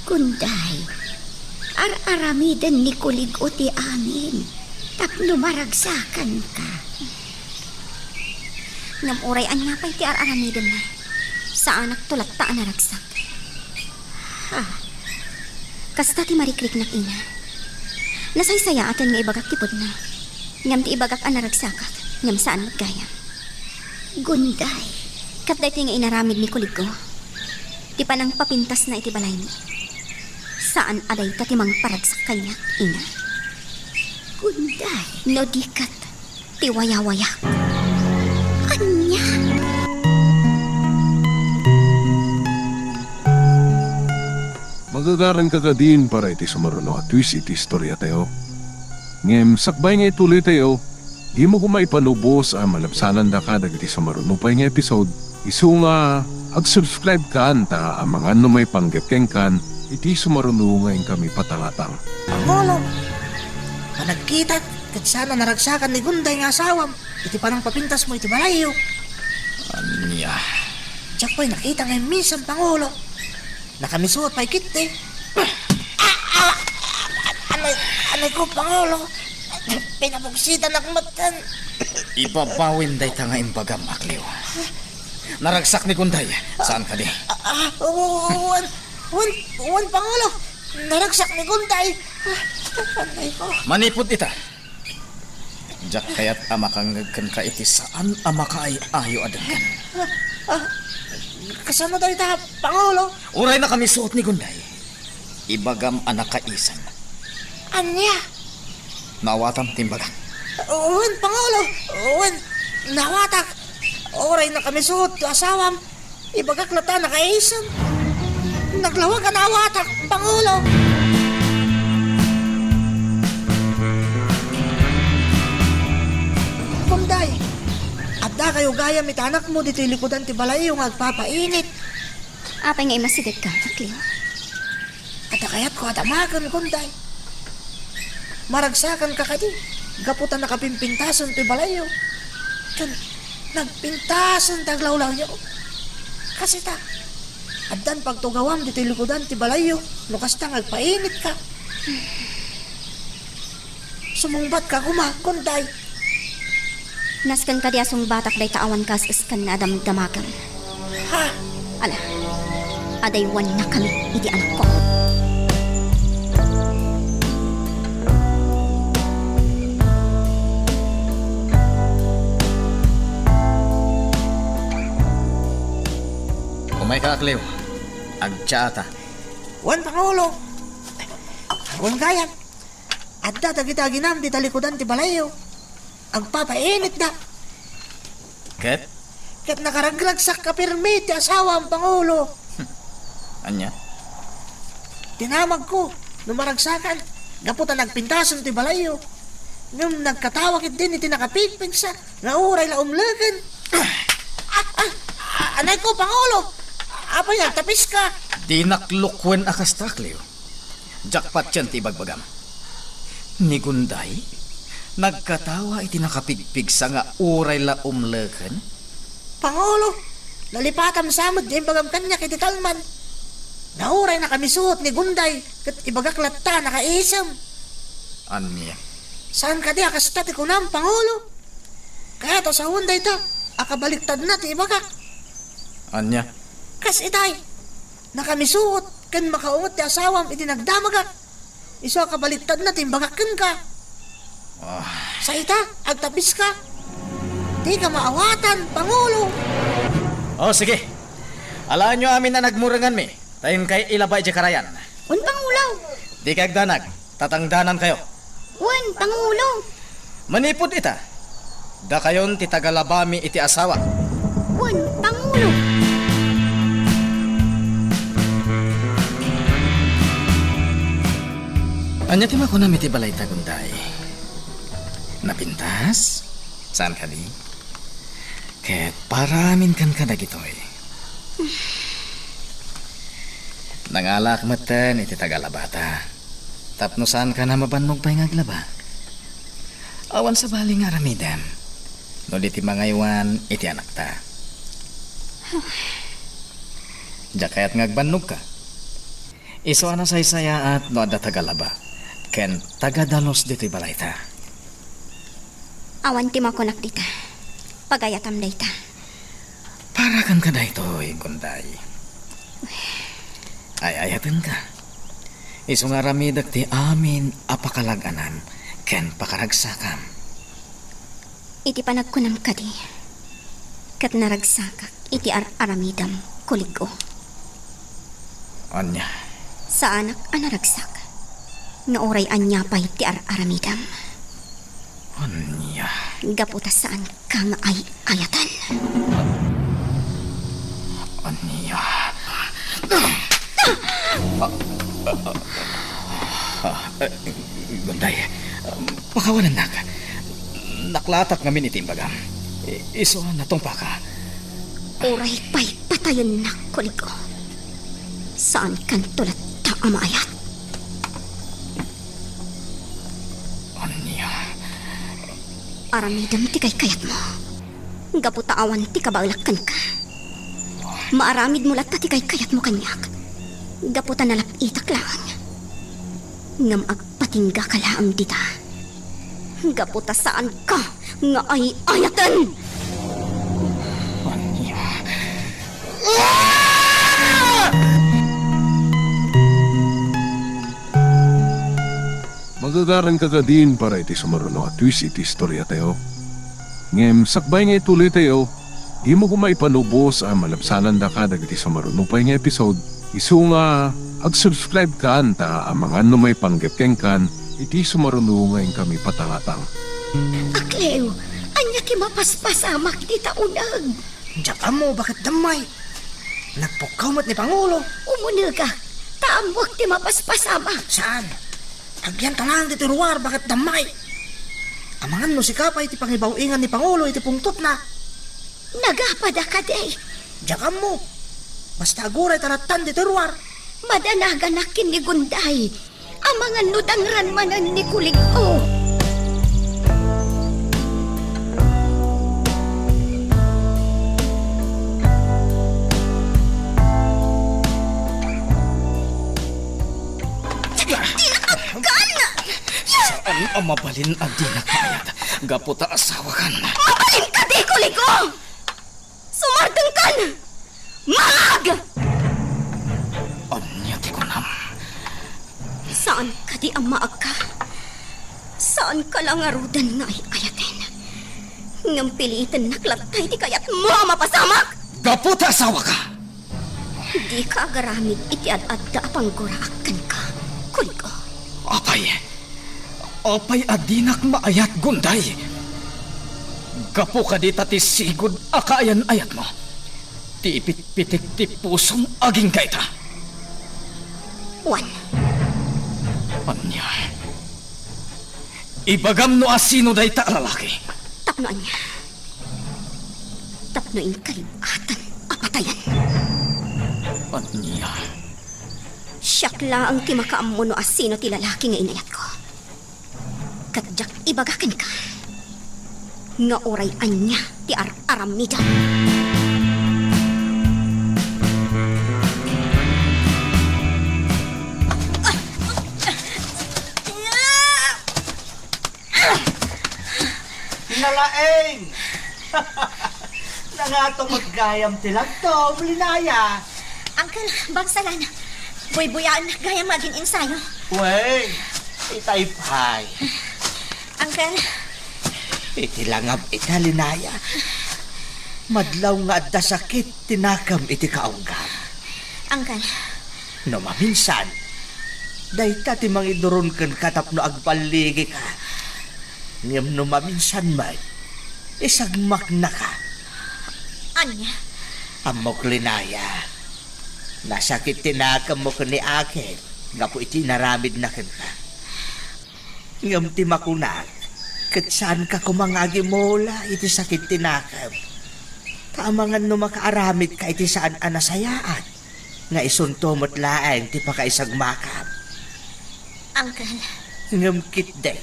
Gunday, ar-aramiden ni Kulig-o ti amin tapno maragsakanka. Ngem uray ania pay ti ar-aramidenna, saanakto latta a naragsak. Ha? Kasta ti marikriknak, ina. Nasaysayaaten nga ibagak ti pudno, ngem ti ibagak a naragsakak, ngem saan met gayam. Gunday. Ket daytoy nga inaramid ni Kulig-o, ti panangpapintasna iti balaymi, saan a dayta ti mangparagsak kaniak, ina. Gunday. No di ket, ti wayawayak. Ania? Magagaranka kadin para iti sumaruno a twist iti istoriatayo. Ngem sakbay nga ituloytayo, dimo koma ipanubos a malabsanandaka dagiti sumaruno pay nga episode. Isu nga, ag-subscribe kan ta amangan no maipanggep kenkan iti sumaruno nga inkami patangatang. Pangulo, panagkitak ket saan a naragsakan ni Gunday nga asawam iti panangpapintasmo iti balayyo. Ania? Diak pay nakita nga imminsan, Pangulo. Nakamisuot pay ketdi. Ah, ah, ah, anay, anay ko, Pangulo. Pinabugsitanak metten. Ibabawim dayta nga imbagam, Akliw. Naragsak ni Gunday, saan kadi? Ah, ah, wen, wen, wen, Pangulo. Naragsak ni Gunday. Ah, anay ko. Manipud ita. Diak kayat a makangngeg kenka iti saan a makaay-ayo a denggen. Ah, ah, kasano dayta, Pangulo? Uray nakamisuot ni Gunday, ibagam a nakaisen. Ania? Naawatam ti imbagak. Wen, Pangulo. Wen, naawatak. Uray nakamisuot ti asawam, ibagak latta a nakaisen. Naglawag a naawatak, Pangulo. Gunday, addakayo gayam iti anakmo ditoy likudan ti balayyo nga agpapainit. Apay nga immasidegka, Akliw? Adda kayatko a damagen, Gunday. Maragsakanka kadi gapu ta nakapimpintasen toy balayyo. Ken nagpintasen ti aglawlawyo. Kasita, addan pagtugawam ditoy likudan ti balayyo no kasta nga agpainitka. Sumungbatka koma, Gunday. Nasken kadi a sungbatak dayta awan kas-esken nga adamdamagem. Ha? Ala, adaywannakami iti anakko. Umayka, Akliw. Agtsaata. Wen, Pangulo. Wen gayam, adda dagiti aginam ti talikudan ti balayyo. Agpapainitda. Ket? Ket nakaragragsak a pirmi ti asawam, Pangulo. Ania? Tinamagko no maragsakan, gapu ta nagpintasen ti balayyo. Ngem nagkatawa ketdin iti nakapigpigsa nga uray la umleken. Ah, ah, ah, anayko, Pangulo! Apay, nagtapiska? Dinak lukuen a kasta, Cleo. Diak patien ti ibagbagam. Ni Gunday, nagkatawa iti nakapigpigsa nga uray la umleken? Pangulo, nalipatam sa met ti imbagam kaniak iti talman. Nga uray nakamisuot ni Gunday, ket ibagak latta nakaisem. Ania? Saan kadi a kasta ti kunam, Pangulo? Kayat a sawen dayta a kabaliktadna ti ibagak. Ania? Kas itay, nakamisuot ken makaunget ti asawam iti nagdamagak. Isu a kabaliktadna ti imbagak kenka. Ah. Sa ita, agtapiska. Dika maawatan, Pangulo. O, sige. Alaenyo amin a nagmurenganmi, ta inkay ilaba idiay karayan. Wen, Pangulo. Dikay agdanag, tatangdanankayo. Wen, Pangulo. Manipud ita, dakayon ti tagalabami iti asawa. Wen, Pangulo. Ania ti makunam iti balayta, Gunday? Napintas? Saan kadi? Ket para amin kenka dagitoy. Nangalaak metten iti tagalabata. Tapno saankan a mabannog pay nga aglaba. Awan sabali nga aramidem no di ti mangaywan iti anakta. Diak kayat nga agbannogka. Isu a nasaysayaat no adda tagalaba ken tagadalus ditoy balayta. Awan ti makunak dita. Pagayatam dayta. Para kenka daytoy, Gunday. Ay-ayatenka. Isu nga aramidek ti amin a pakalag-anam ken pakaragsakam. Iti panagkunam kadi, ket naragsakak iti ar-aramidam, kulig-o. Ania? Saanak a naragsak nga uray ania pay ti ar-aramidam. Ania? Gapu ta saanka nga ay-ayaten. Ania? Ah, ah, ah, ah, eh, Gunday, pakawanennak. Naklatak ngamin iti imbagam. I-, isu a natungpaka. Uray pay patayennak, kulig-o. Saankanto latta a maayat. Ania? Aramidem ti kaykayatmo. Gapu ta awan ti kabaelak kenka. Maaramidmo latta ti kaykayatmo kaniak. Gapu ta nalap-itak laeng. Ngem agpatinggaka laeng dita. Gapu ta saanka nga ay-ayaten. Ania? Magagaranka kadin para iti sumaruno a twist iti istoriatayo. Ngem sakbay nga ituloytayo, dimo koma ipanubos a malabsanandaka dagiti sumaruno pay nga episode. Isu nga, ag-subscribe kan ta amangan no maipanggep kenkan iti sumaruno nga inkami patangatang. A Cleo, ania ti mapaspasamak dita uneg? Diak ammo, baket dammay. Nagpukkaw met ni Pangulo. Umunegak, ta ammoak ti mapaspasamak. Saan? Agyanta laeng ditoy ruar, baket dammay. Amangan no sika pay ti pangibaw-ingan ni Pangulo iti pungtotna. Nagapada kadi? Diak ammo. Basta aguray ta rattan ditoy ruar. Madanaganak ken ni Gunday. Amangan no dangran manen ni kulig-o. Dinak agkan! Saan a mabalin a dinak maayat gapu ta asawakan? Mabalin kadi, kulig-o! Sumardengkan! Maag! Ania ti kunam? Saan kadi a maagka? Saanka la ngaruden nga ay-ayaten? Ngem pilitennak latta iti kayatmo a mapasamak! Gapu ta asawaka! Dika agaramid iti ad-adda a pangguraak kenka, kulig-o. Apay a dinak maayat, Gunday? Gapu kadi ta ti sigud a kaayan-ayatmo ti ipitpitik ti pusom agingga ita. Wen. Ania? Ibagam no asino dayta a lalaki. Tapno ania? Tapno inkalib-atan a patayen. Ania? Siak laeng ti makaammo no asino ti lalaki nga inayatko. Ket diak ibaga kenka nga uray ania ti ar-aramidem. Nalaing! Nangato met gayam ti lagtom, Linaya. Uncle, bangsalan. Buybuyaennak gayam nga agin-ensayo. Wen, itay pay. Uncle. Iti langab ita, Linaya. Madlaw nga adda sakit ti nakem iti kaunggam. Uncle. No maminsan, dayta ti mangiduron kenka tapno agballigika. Ngem no maminsan met, isagmaknaka. Ania? Ammok, Linaya, nasakit ti nakemmo ken ni Akil gapu iti inaramidna kenka. Ngem ti makunak, ket saanka koma nga agimula iti sakit ti nakem. Ta amangan no makaaramidka iti saan a nasayaat, nga isunto met laeng ti pakaisagmakam. Uncle. Ngem ketdi,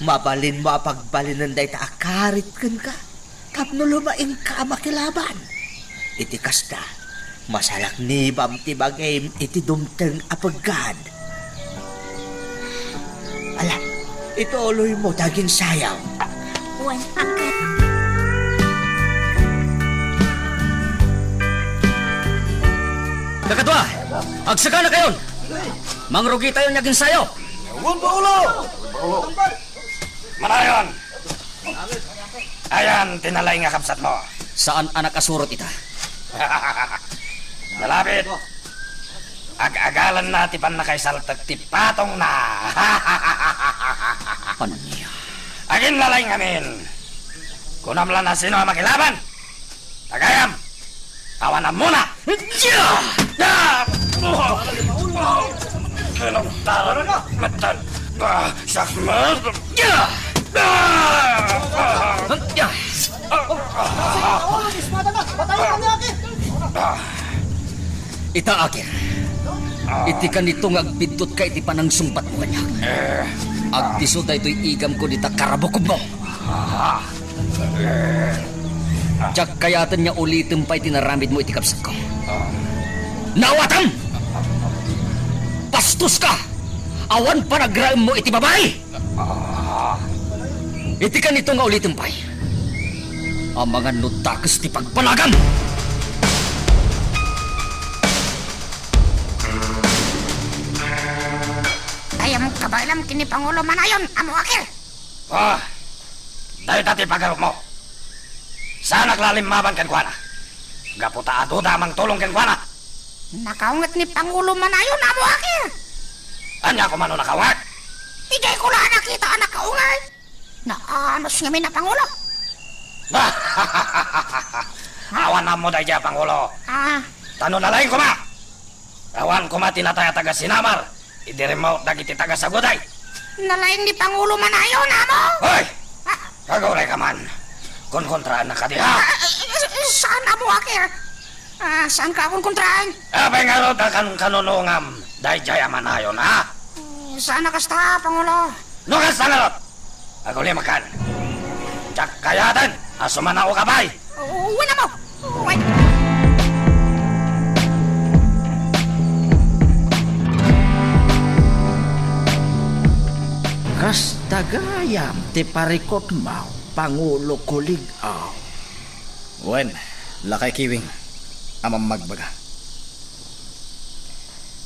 mabalinmo a pagbalinen dayta a karit kenka tapno lumaingka a makilaban. Iti kasta, masalaknibam ti bagim iti dumteng a peggad. Ala, ituloymo ti aginsayaw. Wen, Uncle. Kakadua, agsakanakayon! Mangrugitayon nga aginsayaw! Wen, Pangulo! Manayon! Ayan ti nalaing a kabsatmo. Saan a nakasurot ita. Nalabit. Ag-agalanna ti pannakaisaltek ti patongna. Ania? Agin nalaing amin. Kunam la no asino a makilaban. Tagayam. Awan ammona. Kinamtaran. Matan. Ah, sakmal. Ita, Akil. Iti kanito nga agbiddutka iti panangsungbatmo kaniak. Agdisso daytoy igamko dita karabukobmo. Diak kayaten nga ulitem pay ti naramidmo iti kabsatko. Naawatam! Bastoska! Awan panagraemmo iti babai! Iti kanito nga ulitem pay, amangan no dakes ti pagbanagam! Dayam kabaelam ken ni Pangulo Manayon, Amo Akil! Ah, dayta ti pagarupmo. Saanak la a limmaban kenkuana. Gapu ta aduda a mangtulong kenkuana. Nakaunget ni Pangulo Manayon, Amo Akil. Ania koma no nakaunget? Idiay ko la a nakita a nakaunget. Naanus ngamin a Pangulo. Awan ammo daydiay a Pangulo. Ah. Ta no nalaing koma. Awan koma ti natay a taga-Sinamar idi rimmaut dagiti taga-Saguday. Nalaing ni Pangulo Manayon, Amo! Hoy! Ah. Aguray ka man. Konkontraannak kadi, ha? Ah, eh, eh, eh, saan, Amo Akil? Ah, saanka a konkontraan? Apay ngarud a kan-, kanunungam daydiay a Manayon, ha? Eh, saan a kasta, Pangulo. No kasta ngarud, agulimakan. Diak kayaten a sumanaoka pay. Oh, wen, Amo. Wen. Kasta gayam ti parikutmo, Pangulo Kulig-aw. Wen, Lakay Kiwing, a mammagbaga.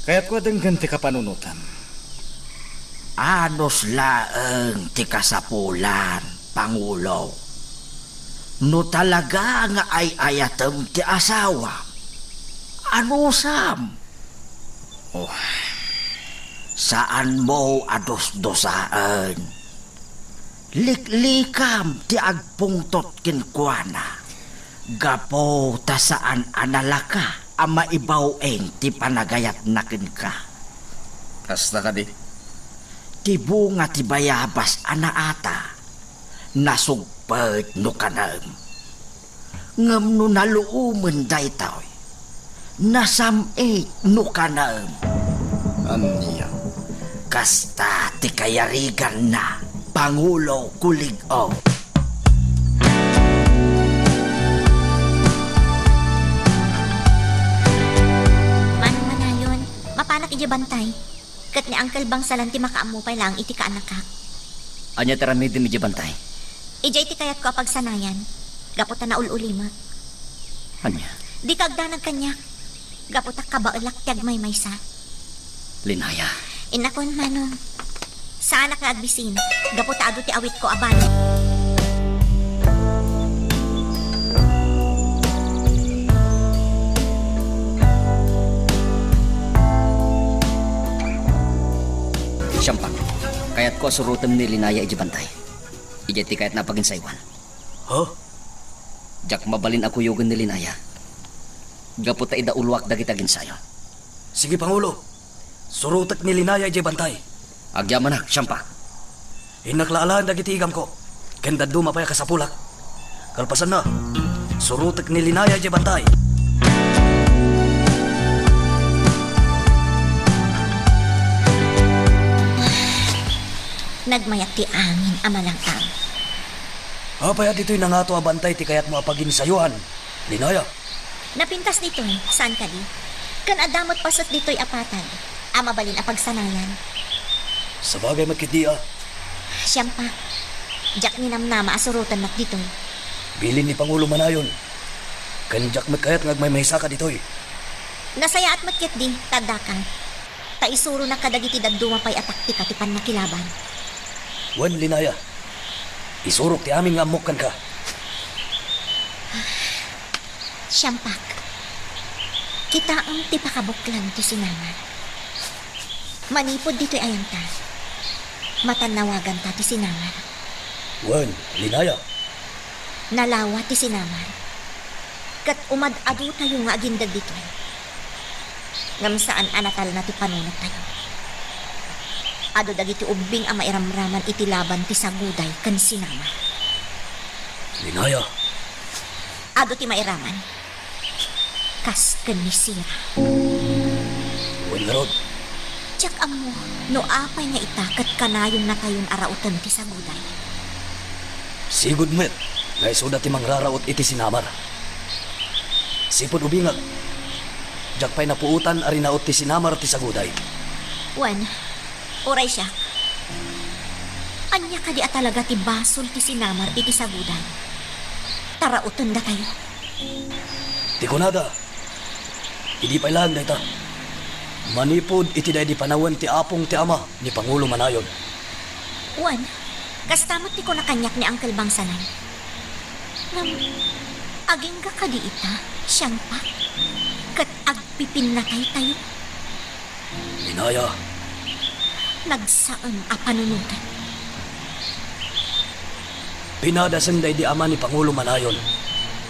Kayatko a denggen ti kapanunotam. Anus laeng ti kasapulan, Pangulo. No talaga nga ay-ayatem ti asawam, anusam. Oh. Saanmo a dusdusaen. Liklikam ti agpungtot kenkuana, gapu ta saan a nalaka a maibaw-ing ti panagayatna kenka. Kasta kadi? Ti bunga ti bayabas a naata, nasugpet no kanem. Ngem no naluomen daytoy, nasam-it no kanem. Ania? Kasta ti kayariganna, Pangulo Kulig-o. Manong Manayon, mapanak idiay bantay. Ket ni Uncle Bangsalan ti makaammo pay laeng iti kaanakak. Ania ti aramidem idiay bantay? Idiay ti kayatko a pagsanayan, gapu ta naul-ulimek. Ania? Dika agdanag kaniak, gapu ta kabaelak ti agmaymaysa. Linaya. Innakon, Manong. Saanak nga agbisin, gapu ta adu ti awitko a bana. Siampak, kayatko a surotem ni Linaya idiay bantay. Idiay ti kayatna a paginsaywan. Ha? Diak mabalin a kuyogen ni Linaya, gapu ta idauloak dagiti aginsayo. Sige, Pangulo. Surotek ni Linaya idiay bantay. Agyamanak, Siampak. Innak la alaen dagiti igamko, ken dadduma pay a kasapulak. Kalpasanna, surotek ni Linaya idiay bantay. Nagmayat ti angin a malang-am. Apay a ditoy nangato a bantay ti kayatmo a paginsayuan, Linaya? Napintas ditoy, saan kadi? Ken adda met paset ditoy a patag a mabalin a pagsanayan. Sabagay met ketdi a. Siampak, diak ninamnama a surotennak ditoy. Bilin ni Pangulo Manayon, ken diak met kayat nga agmaymaysaka ditoy. Nasayaat met ketdi, ta addaka. Ta isuronak kadagiti dadduma pay a taktika ti pannakilaban. Wen, Linaya, isurok ti amin nga ammok kenka. Siampak, kitaem ti pakabuklan ti sinamar. Manipud ditoy ayanta, matannawaganta ti sinamar. Wen, Linaya. Nalawa ti sinamar. Ket umad-adutayo nga agindeg ditoy. Ngem saan a natalna ti panunottayo. Adu dagiti ubbing a mairamraman iti laban ti Saguday ken Sinamar. Linaya. Adu ti mairaman. Kas ken ni Sira. Wen ngarud. Diak ammo no apay nga ita ket kanayonnatayon a rauten ti Saguday. Sigud met nga isuda ti mangraraot iti Sinamar. Sipud ubingak, diak pay napuotan a rinaot ti Sinamar ti Saguday. Wen, uray siak. Ania kadi a talaga ti basol ti Sinamar iti Saguday? Ta raotendatayo. Ti kunada, idi pay laeng dayta, manipud iti daydi panawen ti apong ti ama ni Pangulo Manayon. Wen, kasta met ti kuna kaniak ni Uncle Bangsalan. Ngem, agingga kadi ita, Siampak, ket agpipinnataytayo? Linaya. Nagsaem a panunoten. Pinadasen daydi ama ni Pangulo Manayon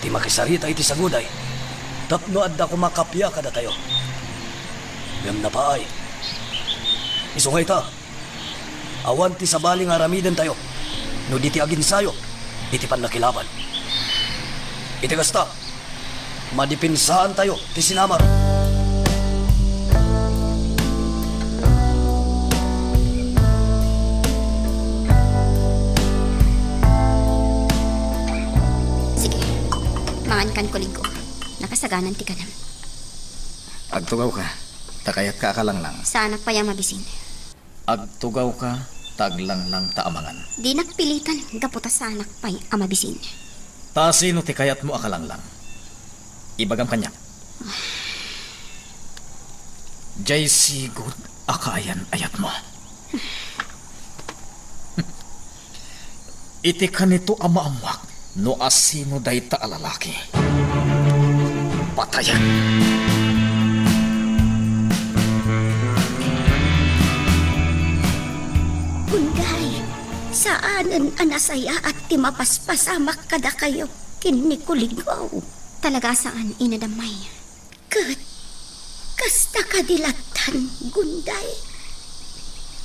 ti makisarita iti Saguday tapno adda koma kappia kadatayo. Ngem napaay. Isu nga ita, awan ti sabali nga aramidentayo no di ti aginsayo iti pannakilaban. Iti kasta, madipinsaantayo ti Sinamar. Sige, mangan kan, Kulig-o. Nakasaganan ti kanem. Agtugawka, ta kayatka a kalanglang. Saanak pay a mabisin. Agtugawka, ta aglanglang ta amangan. Dinak pilitan gapu ta saanak pay a mabisin. Ta sino ti kayatmo a kalanglang? Ibagam kaniak. Diay sigud a kaayan-ayatmo. Iti kanito a maammuak no asino dayta a lalaki. Patayen! Anen a nasayaat ti mapaspasamak kadakayo ken ni Kuligaw. Talaga saan, Ina Damay. Ket kasta kadi lattan, Gunday?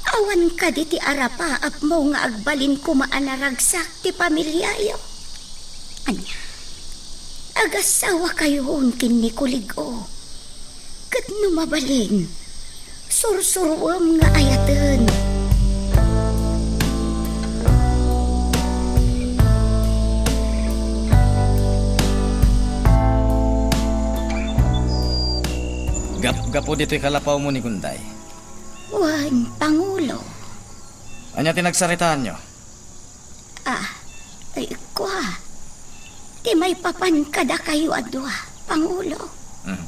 Awan kadi ti arapaapmo nga agbalin koma a naragsak ti pamiliayo? Ania? Agasawa kayon ken ni Kulig-o. Ket no mabalin, sursuruem nga ayaten. Gapgapu ditoy kalapawmo ni Gunday. Wen, Pangulo. Ania ti nagsaritaanyo? Ah, ay, kua. Ti maipapan kadakayo a dua, Pangulo. Mhm.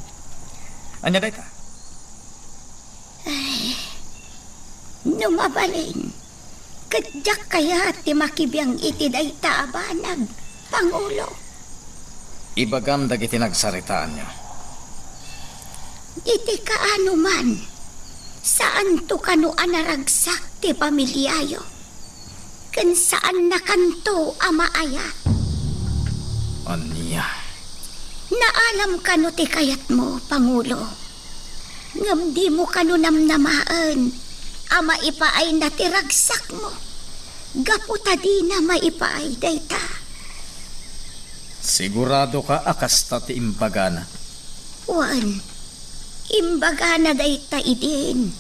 Ania dayta? Ay, no mabalin, ket diak kayat ti makibiang iti dayta a banag, Pangulo. Ibagam dagiti nagsaritaanyo. Iti kaano man, saanto kano a naragsak ti pamiliayo. Ken saannakanto a maayat. Ania? Naalam kano ti kayatmo, Pangulo. Ngem dimo kano namnamaen a maipaayna ti ragsakmo. Gapu ta dina maipaay dayta. Siguradoka a kasta ti imbagana? Wen, imbagana dayta idin.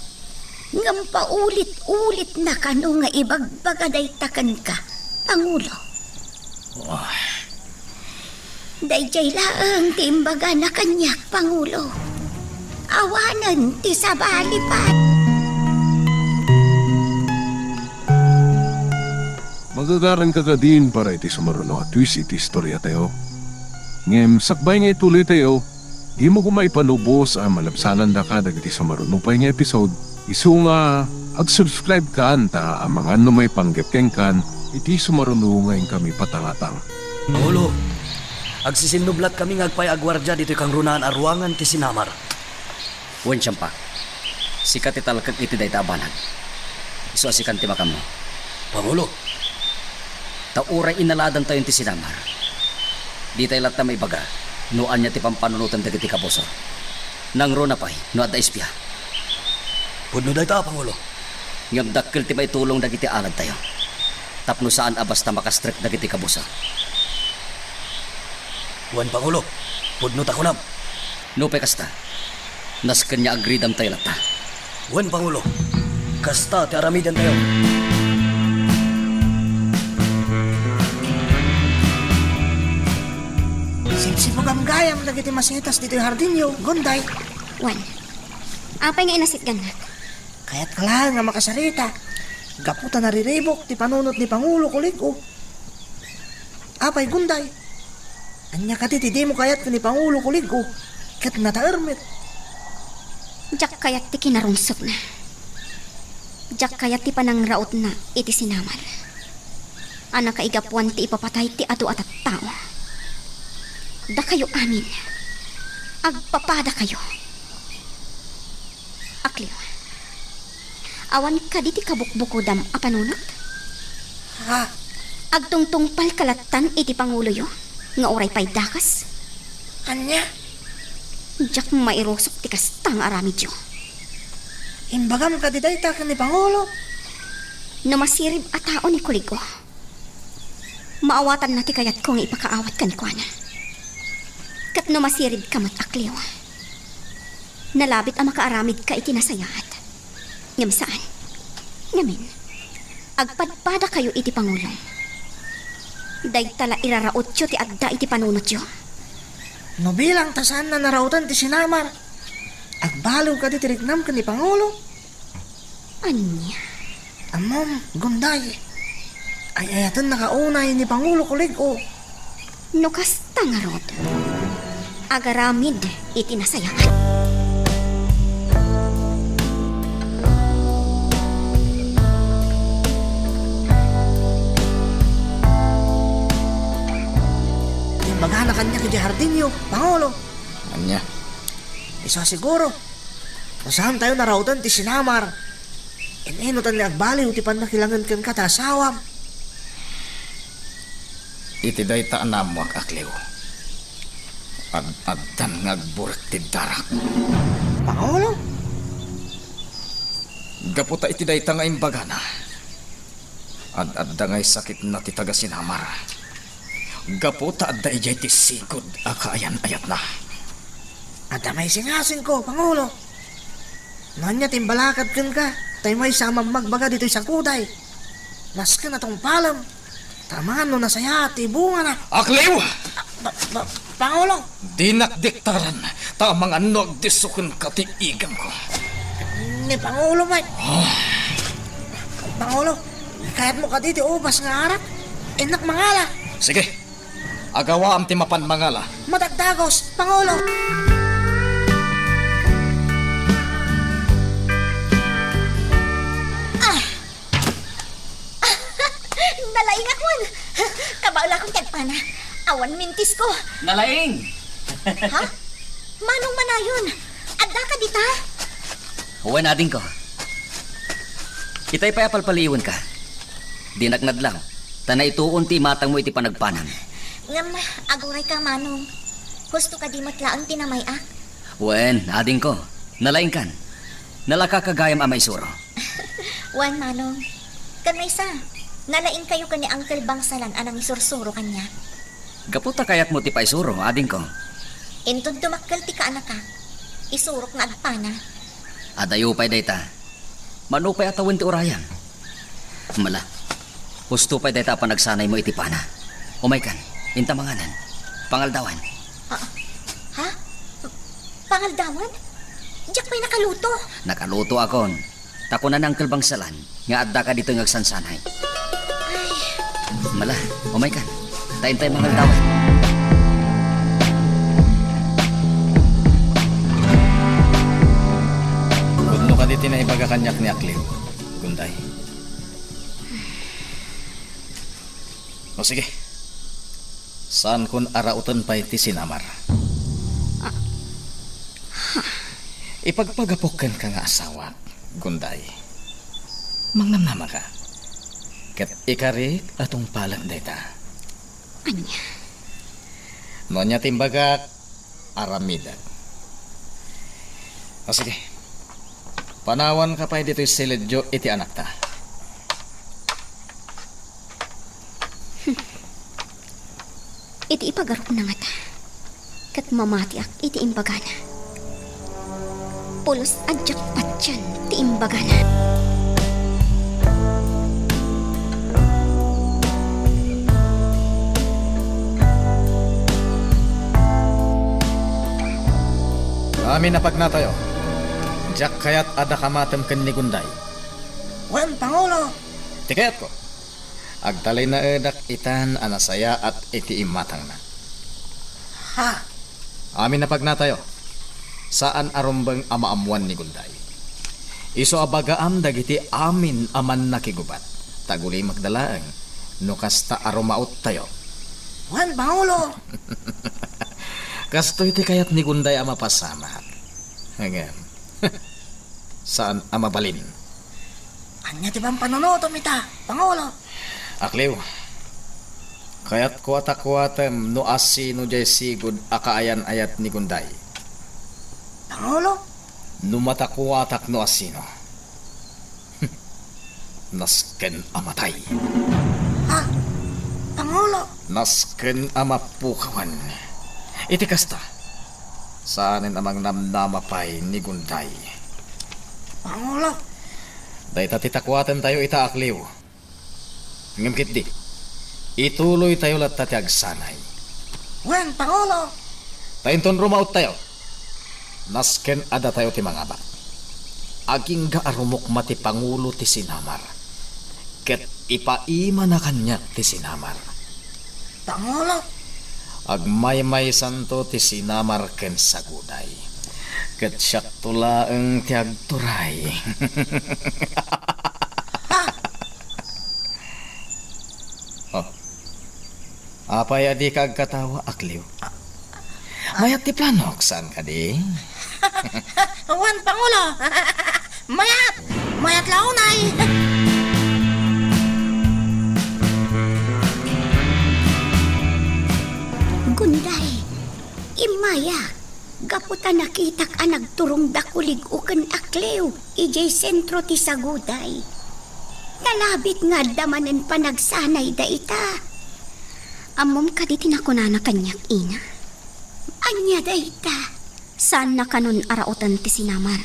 Ngem paulit-ulitna kano nga ibagbaga dayta kenka, Pangulo. Wah. Daydiay laeng ti imbagana kaniak, Pangulo. Awanen ti sabali pay. Magagaranka kadin para iti sumaruno a twist iti istoriatayo. Ngem sakbay nga ituloytayo, dimo koma ipalubos a malabsanandaka dagiti sumaruno pay nga episode, isu nga ag-subscribe kan ta amangan no maipanggep kenkan iti sumaruno nga inkami patangatang. Pangulo, agsisinnublaatkami nga agpay-aguardia ditoy kangrunaan a ruangan ti sinamar. Wen, siampak, sika ti talkek iti dayta a banag. Isu a sikan ti makammo. Pangulo. Ta uray inaladantayon ti sinamar, ditay latta maibaga no ania ti pampanunoten dagiti kabusor. Nangruna pay no adda espia. Pudno dayta, Pangulo. Ngem dakkel ti maitulong dagiti aladtayo tapno saan a basta makastrek dagiti kabusor. Wen, Pangulo, pudno ta kunam. Nupay kasta, nasken nga agridamtayo latta. Wen, Pangulo, kasta ti aramidentayo. Sipsipugam gayam dagiti masetas ditoy hardinyo, Gunday. Wen, apay nga inasitgannak? Kayatka laeng nga makasarita, gapu ta nariribuk ti panunot ni Pangulo Kulig-o. Apay, Gunday? Ania kadi ti dimo kayat ken ni Pangulo Kulig-o ket nataer met? Diak kayat ti kinarungsotna. Diak kayat ti panangrautna iti sinamar. A nakaigapuan ti ipapatay ti adu a tattao. Dakayo amin, agpapadakayo. Akliw, awan kadi ti kabukbukodam a panunot? Ha? Agtungtungpalka lattan iti panguloyo nga uray pay dakes? Ania? Diak mairusok ti kasta nga aramidyo. Imbagam kadi dayta ken ni Pangulo? No masirib a tao ni Kulig-o, maawatanna ti kayatko nga ipakaawat kenkuana. Ket no masiribka met, Akliw, nalabit a makaaramidka iti nasayaat. Ngem saan. Ngamin, agpadpadakayo iti pangulom. Dayta la irarautyo ti adda iti panunotyo. No bilang ta saanna narauten ti sinamar, agbaliw kadi ti riknam ken ni Pangulo? Ania? Ammom, Gunday, ay-ayatennaka unay ni Pangulo Kulig-o. No kasta ngarud, agaramid iti nasayaat. Imbagana kaniak iti hardinyo, Pangulo. Ania? Isu a siguro, no saantayo narauten ti sinamar, in-inutan nga agbaliw ti pannakilangen kenka ta asawam. Iti dayta a naammoak, Akliw, ad-addan nga agburek ti darak. Pangulo? Gapu ta iti dayta nga imbagana, ad-adda ngay sakitna ti taga-Sinamar. Gapu ta adda idiay ti sigud a kaayan-ayatna. Adda may singasingko, Pangulo. No ania ti imbalakad kenka, tay maysa a mammagbaga ditoy saguday. Nasken a tungpalem. Ta amangan no nasayaat ti bungana. Akliw! Ba-, ba-, Pangulo! Dinak diktaran, ta amangan no agdisso kenka ti igamko. Ni Pangulo met. Ah. Pangulo, kayatmo kadi ti ubas nga arak? Innak mangala. Sige. Agawaam ti mapan mangala. Madagdagos, Pangulo. Ah! Nalaingakon! Kabaelakon ti agpana. Awan mintisko. Nalaing! Ha? Manong Manayon? Addaka dita? Wen, adingko. Itay pay a palpaliiwenka. Dinak nadlaw, ta naituon ti imatangmo iti panagpanam. Ngem, agurayka, Manong. Husto kadi met laeng ti namay-ak. Wen, adingko. Nalaingkan. Nalakaka gayam a maisuro. Wen, Manong. Ken maysa, nalaingkayo ken ni Uncle Bangsalan a nangisursuro kaniak. Gapu ta kayatmo ti paisuro, adingko. Inton dumakkel ti kaanakak, isurok nga agpana. Adayo pay dayta. Mano pay a tawen ti urayam? Mala, husto pay dayta a panagsanaymo iti pana. Umaykan, inta manganan. Pangaldawan. Ah, ha? Pangaldawan? Diak pay nakaluto. Nakalutoakon. Ta kuna ni Uncle Bangsalan nga addaka ditoy nga agsansanay. Ay. Mala, umaykan. Ta intay mangaldawan. Pudno kadi ti naibaga kaniak ni Akliw, Gunday. O sige. Saankon a rauten pay ti sinamar. Ah. Ipagpagapok kenka nga asawak, Gunday. Mangnamnamaka. Ket ikarik a tungpalek dayta. Ania? No ania ti imbagak, aramidek. O sige. Panawanka pay ditoy siledyo iti anakta. Iti ipagarupna ngata, ket mamatiak iti imbagana. Pulos a diak patian ti imbagana. Amin a pagnatayo, diak kayat a dakamatem ken ni Gunday. Wen, Pangulo! Ti kayatko, agtalinaedak itan a nasayaat iti imatangna. Ha? Amin a pagnatayo, saan a rumbeng a maammoan ni Gunday. Isu a bagaam dagiti amin a mannakigubat, ta agulimekda laeng no kasta a rumaottayo. Wen, Pangulo! Kastoy ti kayat ni Gunday a mapasamak. Ngem, saan a mabalin. Ania ti pampanunotom ita, Pangulo? Akliw, kayatko a takuatem no asino diay sigud a kaayan-ayat ni Gunday. Pangulo? No matakuatak no asino, nasken a matay. Ha? Pangulo? Nasken a mapukawan. Iti kasta, saanen a mangnamnama pay ni Gunday. Pangulo? Dayta ti takuatentayo ita, Akliw. Ngem ketdi, ituloytayo latta ti agsanay. Wen, Pangulo! Ta inton rumaottayo, nasken a datayo ti mangabak. Agingga a rumukma ti pangulo ti sinamar, ket ipaimana kaniak ti sinamar. Pangulo! Agmaymaysanto ti sinamar ken saguday, ket siakto laeng ti agturay. Ha? Oh. Apay a dika agkatawa, Akliw? Mayat ti planok, saan kadi? Wen, Pangulo! Mayat! Mayat la unay! Immayak, gapu ta nakitak a nagturongda kulig-o ken Akleo idiay sentro ti saguday. Nalabit nga adda manen panagsanayda ita. Ammom kadi ti nakunana kaniak, Ina? Ania dayta? Saanna kanon a rauten ti sinamar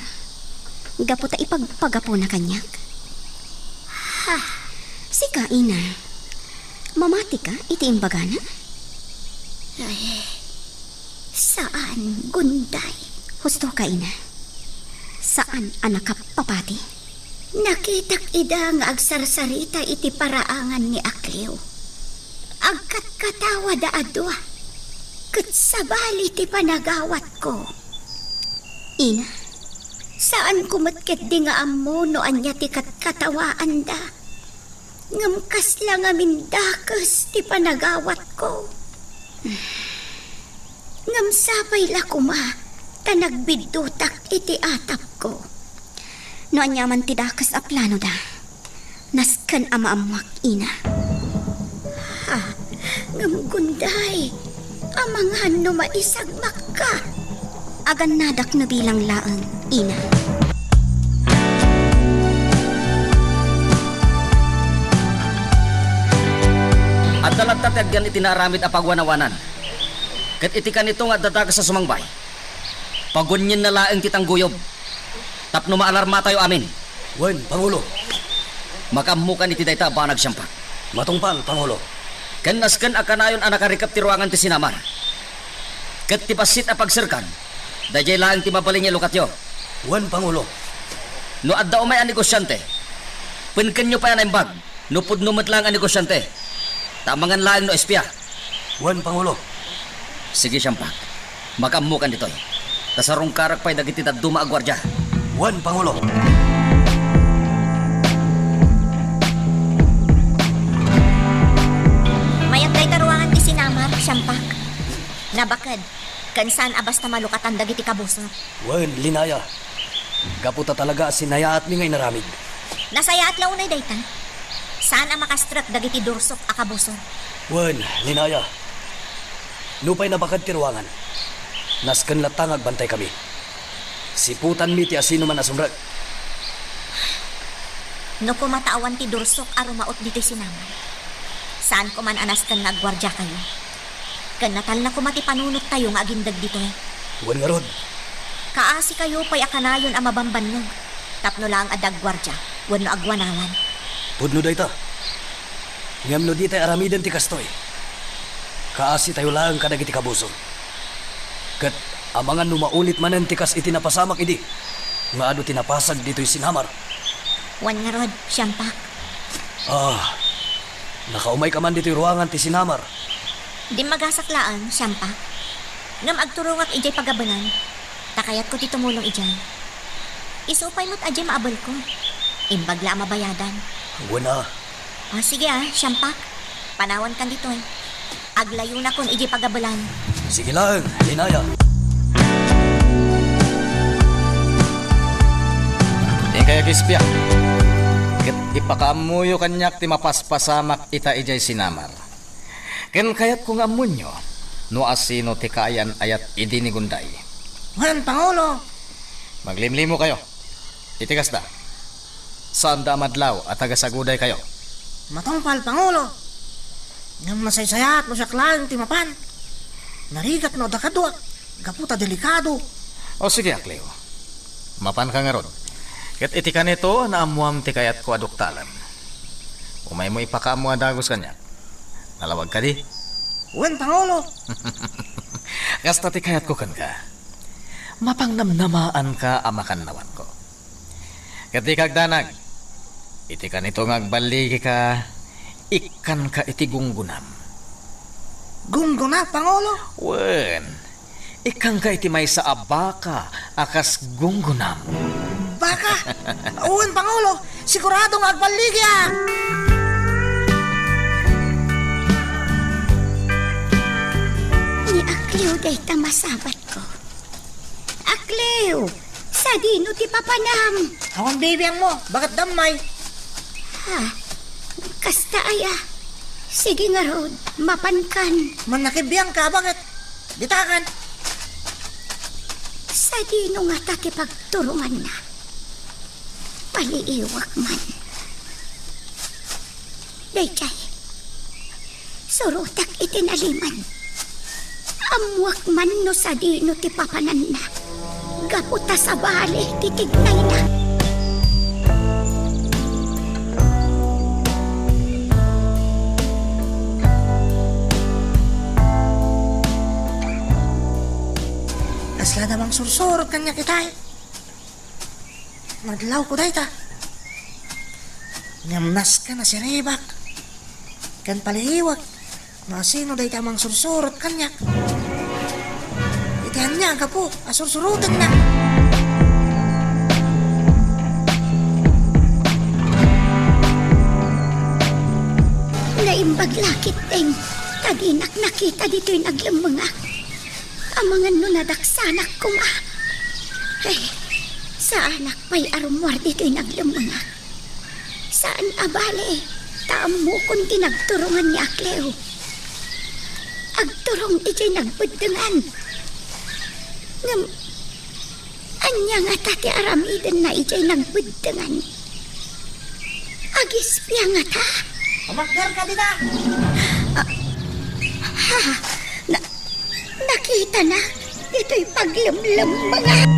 gapu ta ipagpagapuna kaniak. Ha? Sika, Ina, mamatika iti imbagana? Ay, saan, Gunday. Husto ka, Ina. Saan a nakapapati. Nakitak ida nga agsarsarita iti paraangan ni Akleo. Agkatkatawada a dua, ket sabali ti panagawatko. Ina? Saanko met ketdi nga ammo no ania ti katkatawaanda. Ngem kasla ngamin dakes ti panagawatko. Ngem sapay la koma ta nagbiddutak iti atapko. No ania man ti dakes a planoda, nasken a maammoak, Ina. Ha? Ngem Gunday, amangan no maisagmakka. Agannadak no bilang laeng, Ina. Adda latta ti agyan iti naaramid a pagwanawanan. Ket iti kanito nga adda dakes a sumangbay, pagunienna laeng ti tanggoyub tapno maalarmatayo amin. Wen, Pangulo. Makaammokan iti dayta a banag, Siampak. Matungpal, Pangulo. Ken nasken a kanayon a nakarikep ti ruangan ti sinamar. Ket ti bassit a pagserkan, daydiay laeng ti mabalin nga ilukatyo. Wen, Pangulo. No adda umay a negosiante, penkenyo pay a naimbag no pudno met laeng a negosiante, ta amangan laeng no espia. Wen, Pangulo. Sige, Siampak. Makaammokan ditoy. Ta sarungkarak pay dagiti dadduma a guardia. Wen, Pangulo. Mayat dayta ruangan ti sinamar, Siampak. Nabaked, ken saan a basta malukatan dagiti kabusor. Wen, Linaya. Gapu ta talaga a sinayaatmi nga inaramid. Nasayaat la unay dayta. Saan a makastrek dagiti dursok a kabusor. Wen, Linaya. Nupay nabaked ti ruangan, nasken latta nga agbantaykami. Siputanmi ti asinoman a sumrek. No koma ta awan ti dursok a rumaot ditoy sinamar, saan koman a nasken nga agguardiakayo. Ken natalna koma ti panunottayo nga agindeg ditoy. Wen ngarud. Kaasikayo pay a kanayon a mabambannog tapno laeng adda agguardia wenno agwanawan. Pudno dayta. Ngem no ditay aramiden ti kastoy, kaasitayo laeng kadagiti kabusor. Ket amangan no maulit manen ti kas iti napasamak idi nga adu ti napasag ditoy sinamar. Wen ngarud, Siampak. Ah, nakaumayka man ditoy ruangan ti sinamar. Dimmagasak laeng, Siampak. Ngem agturongak idiay pagabelan, ta kayatko ti tumulong idiay. Isu pay met a diay maabelko. Imbag la a mabayadan. Wen a. Ah, sige a, Siampak. Panawankan ditoy. Aglayonakon idiay pagabelan. Sige laeng, Linaya. Inkayo agispia. Ket ipakaammoyo kaniak ti mapaspasamak ita idiay sinamar. Ken kayatko nga ammonyo no asino ti kaayan-ayat idi ni Gunday. Wen, Pangulo. Maglimlimokayo. Iti kasta, saanda a madlaw a tagasagudaykayo. Matungpal, Pangulo. Ngem nasaysayaat no siak laeng ti mapan. Narigat no adda kaduak, gapu ta delikado. O sige, Akleo. Mapanka ngarud. Ket iti kanito, naammoam ti kayatko a duktalem. Umaymo ipakaammo a dagus kaniak. Nalawag kadi? Wen, Pangulo. Kasta ti kayatko kenka. Mapangnamnamaanka a makannawanko. Ket dika agdanag. Iti kanito nga agballigika, ikkanka iti gunggonam. Gunggona, Pangulo? Wen, ikkanka iti maysa a baka a kas gunggonam. Baka? Wen, Pangulo, sigurado nga agballigiak. Ni Akleo dayta masabatko. Akleo, sadino ti papanam? Awan bibiangmo, baket dammay. Ha? Kasta aya? Sige ngarud, mapankan. Mannakibiangka, baket? Ditakan. Sadino ngata ti pagturonganna? Paliiwak man. Daydiay, surotek iti nalimed. Ammoak man no sadino ti papananna, gapu ta sabali ti tignayna. Kasla da mangsursurot kaniak itay. Nadlawko dayta. Ngem nasken a siribak ken paliiwak no asino dayta a mangsursurot kaniak. Iti ania a gapu a sursurotenna? Naimbag la ketdin ta dinak nakita ditoy naglemmengak. Amangan no nadaksanak koma. Ay, saanak pay a rummuar ditoy naglemmengak. Saan a bale, ta ammokon ti nagturongan ni Akleo. Agturong idiay nagbeddengan. Ngem, ania ngata ti aramidenna idiay nagbeddengan? Agispia ngata? Umakder ka dita! Ah, ha? Na, nakitana ditoy paglemlemmengak.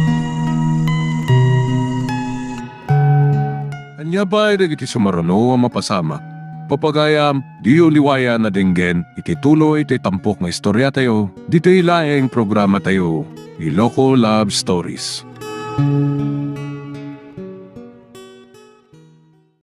Ania pay dagiti sumaruno a mapasamak? Papagayam, diyo liwayan a denggen iti tuloy ti tampok nga istoriatayo, ditoy laeng programatayo, Iloko Love Stories.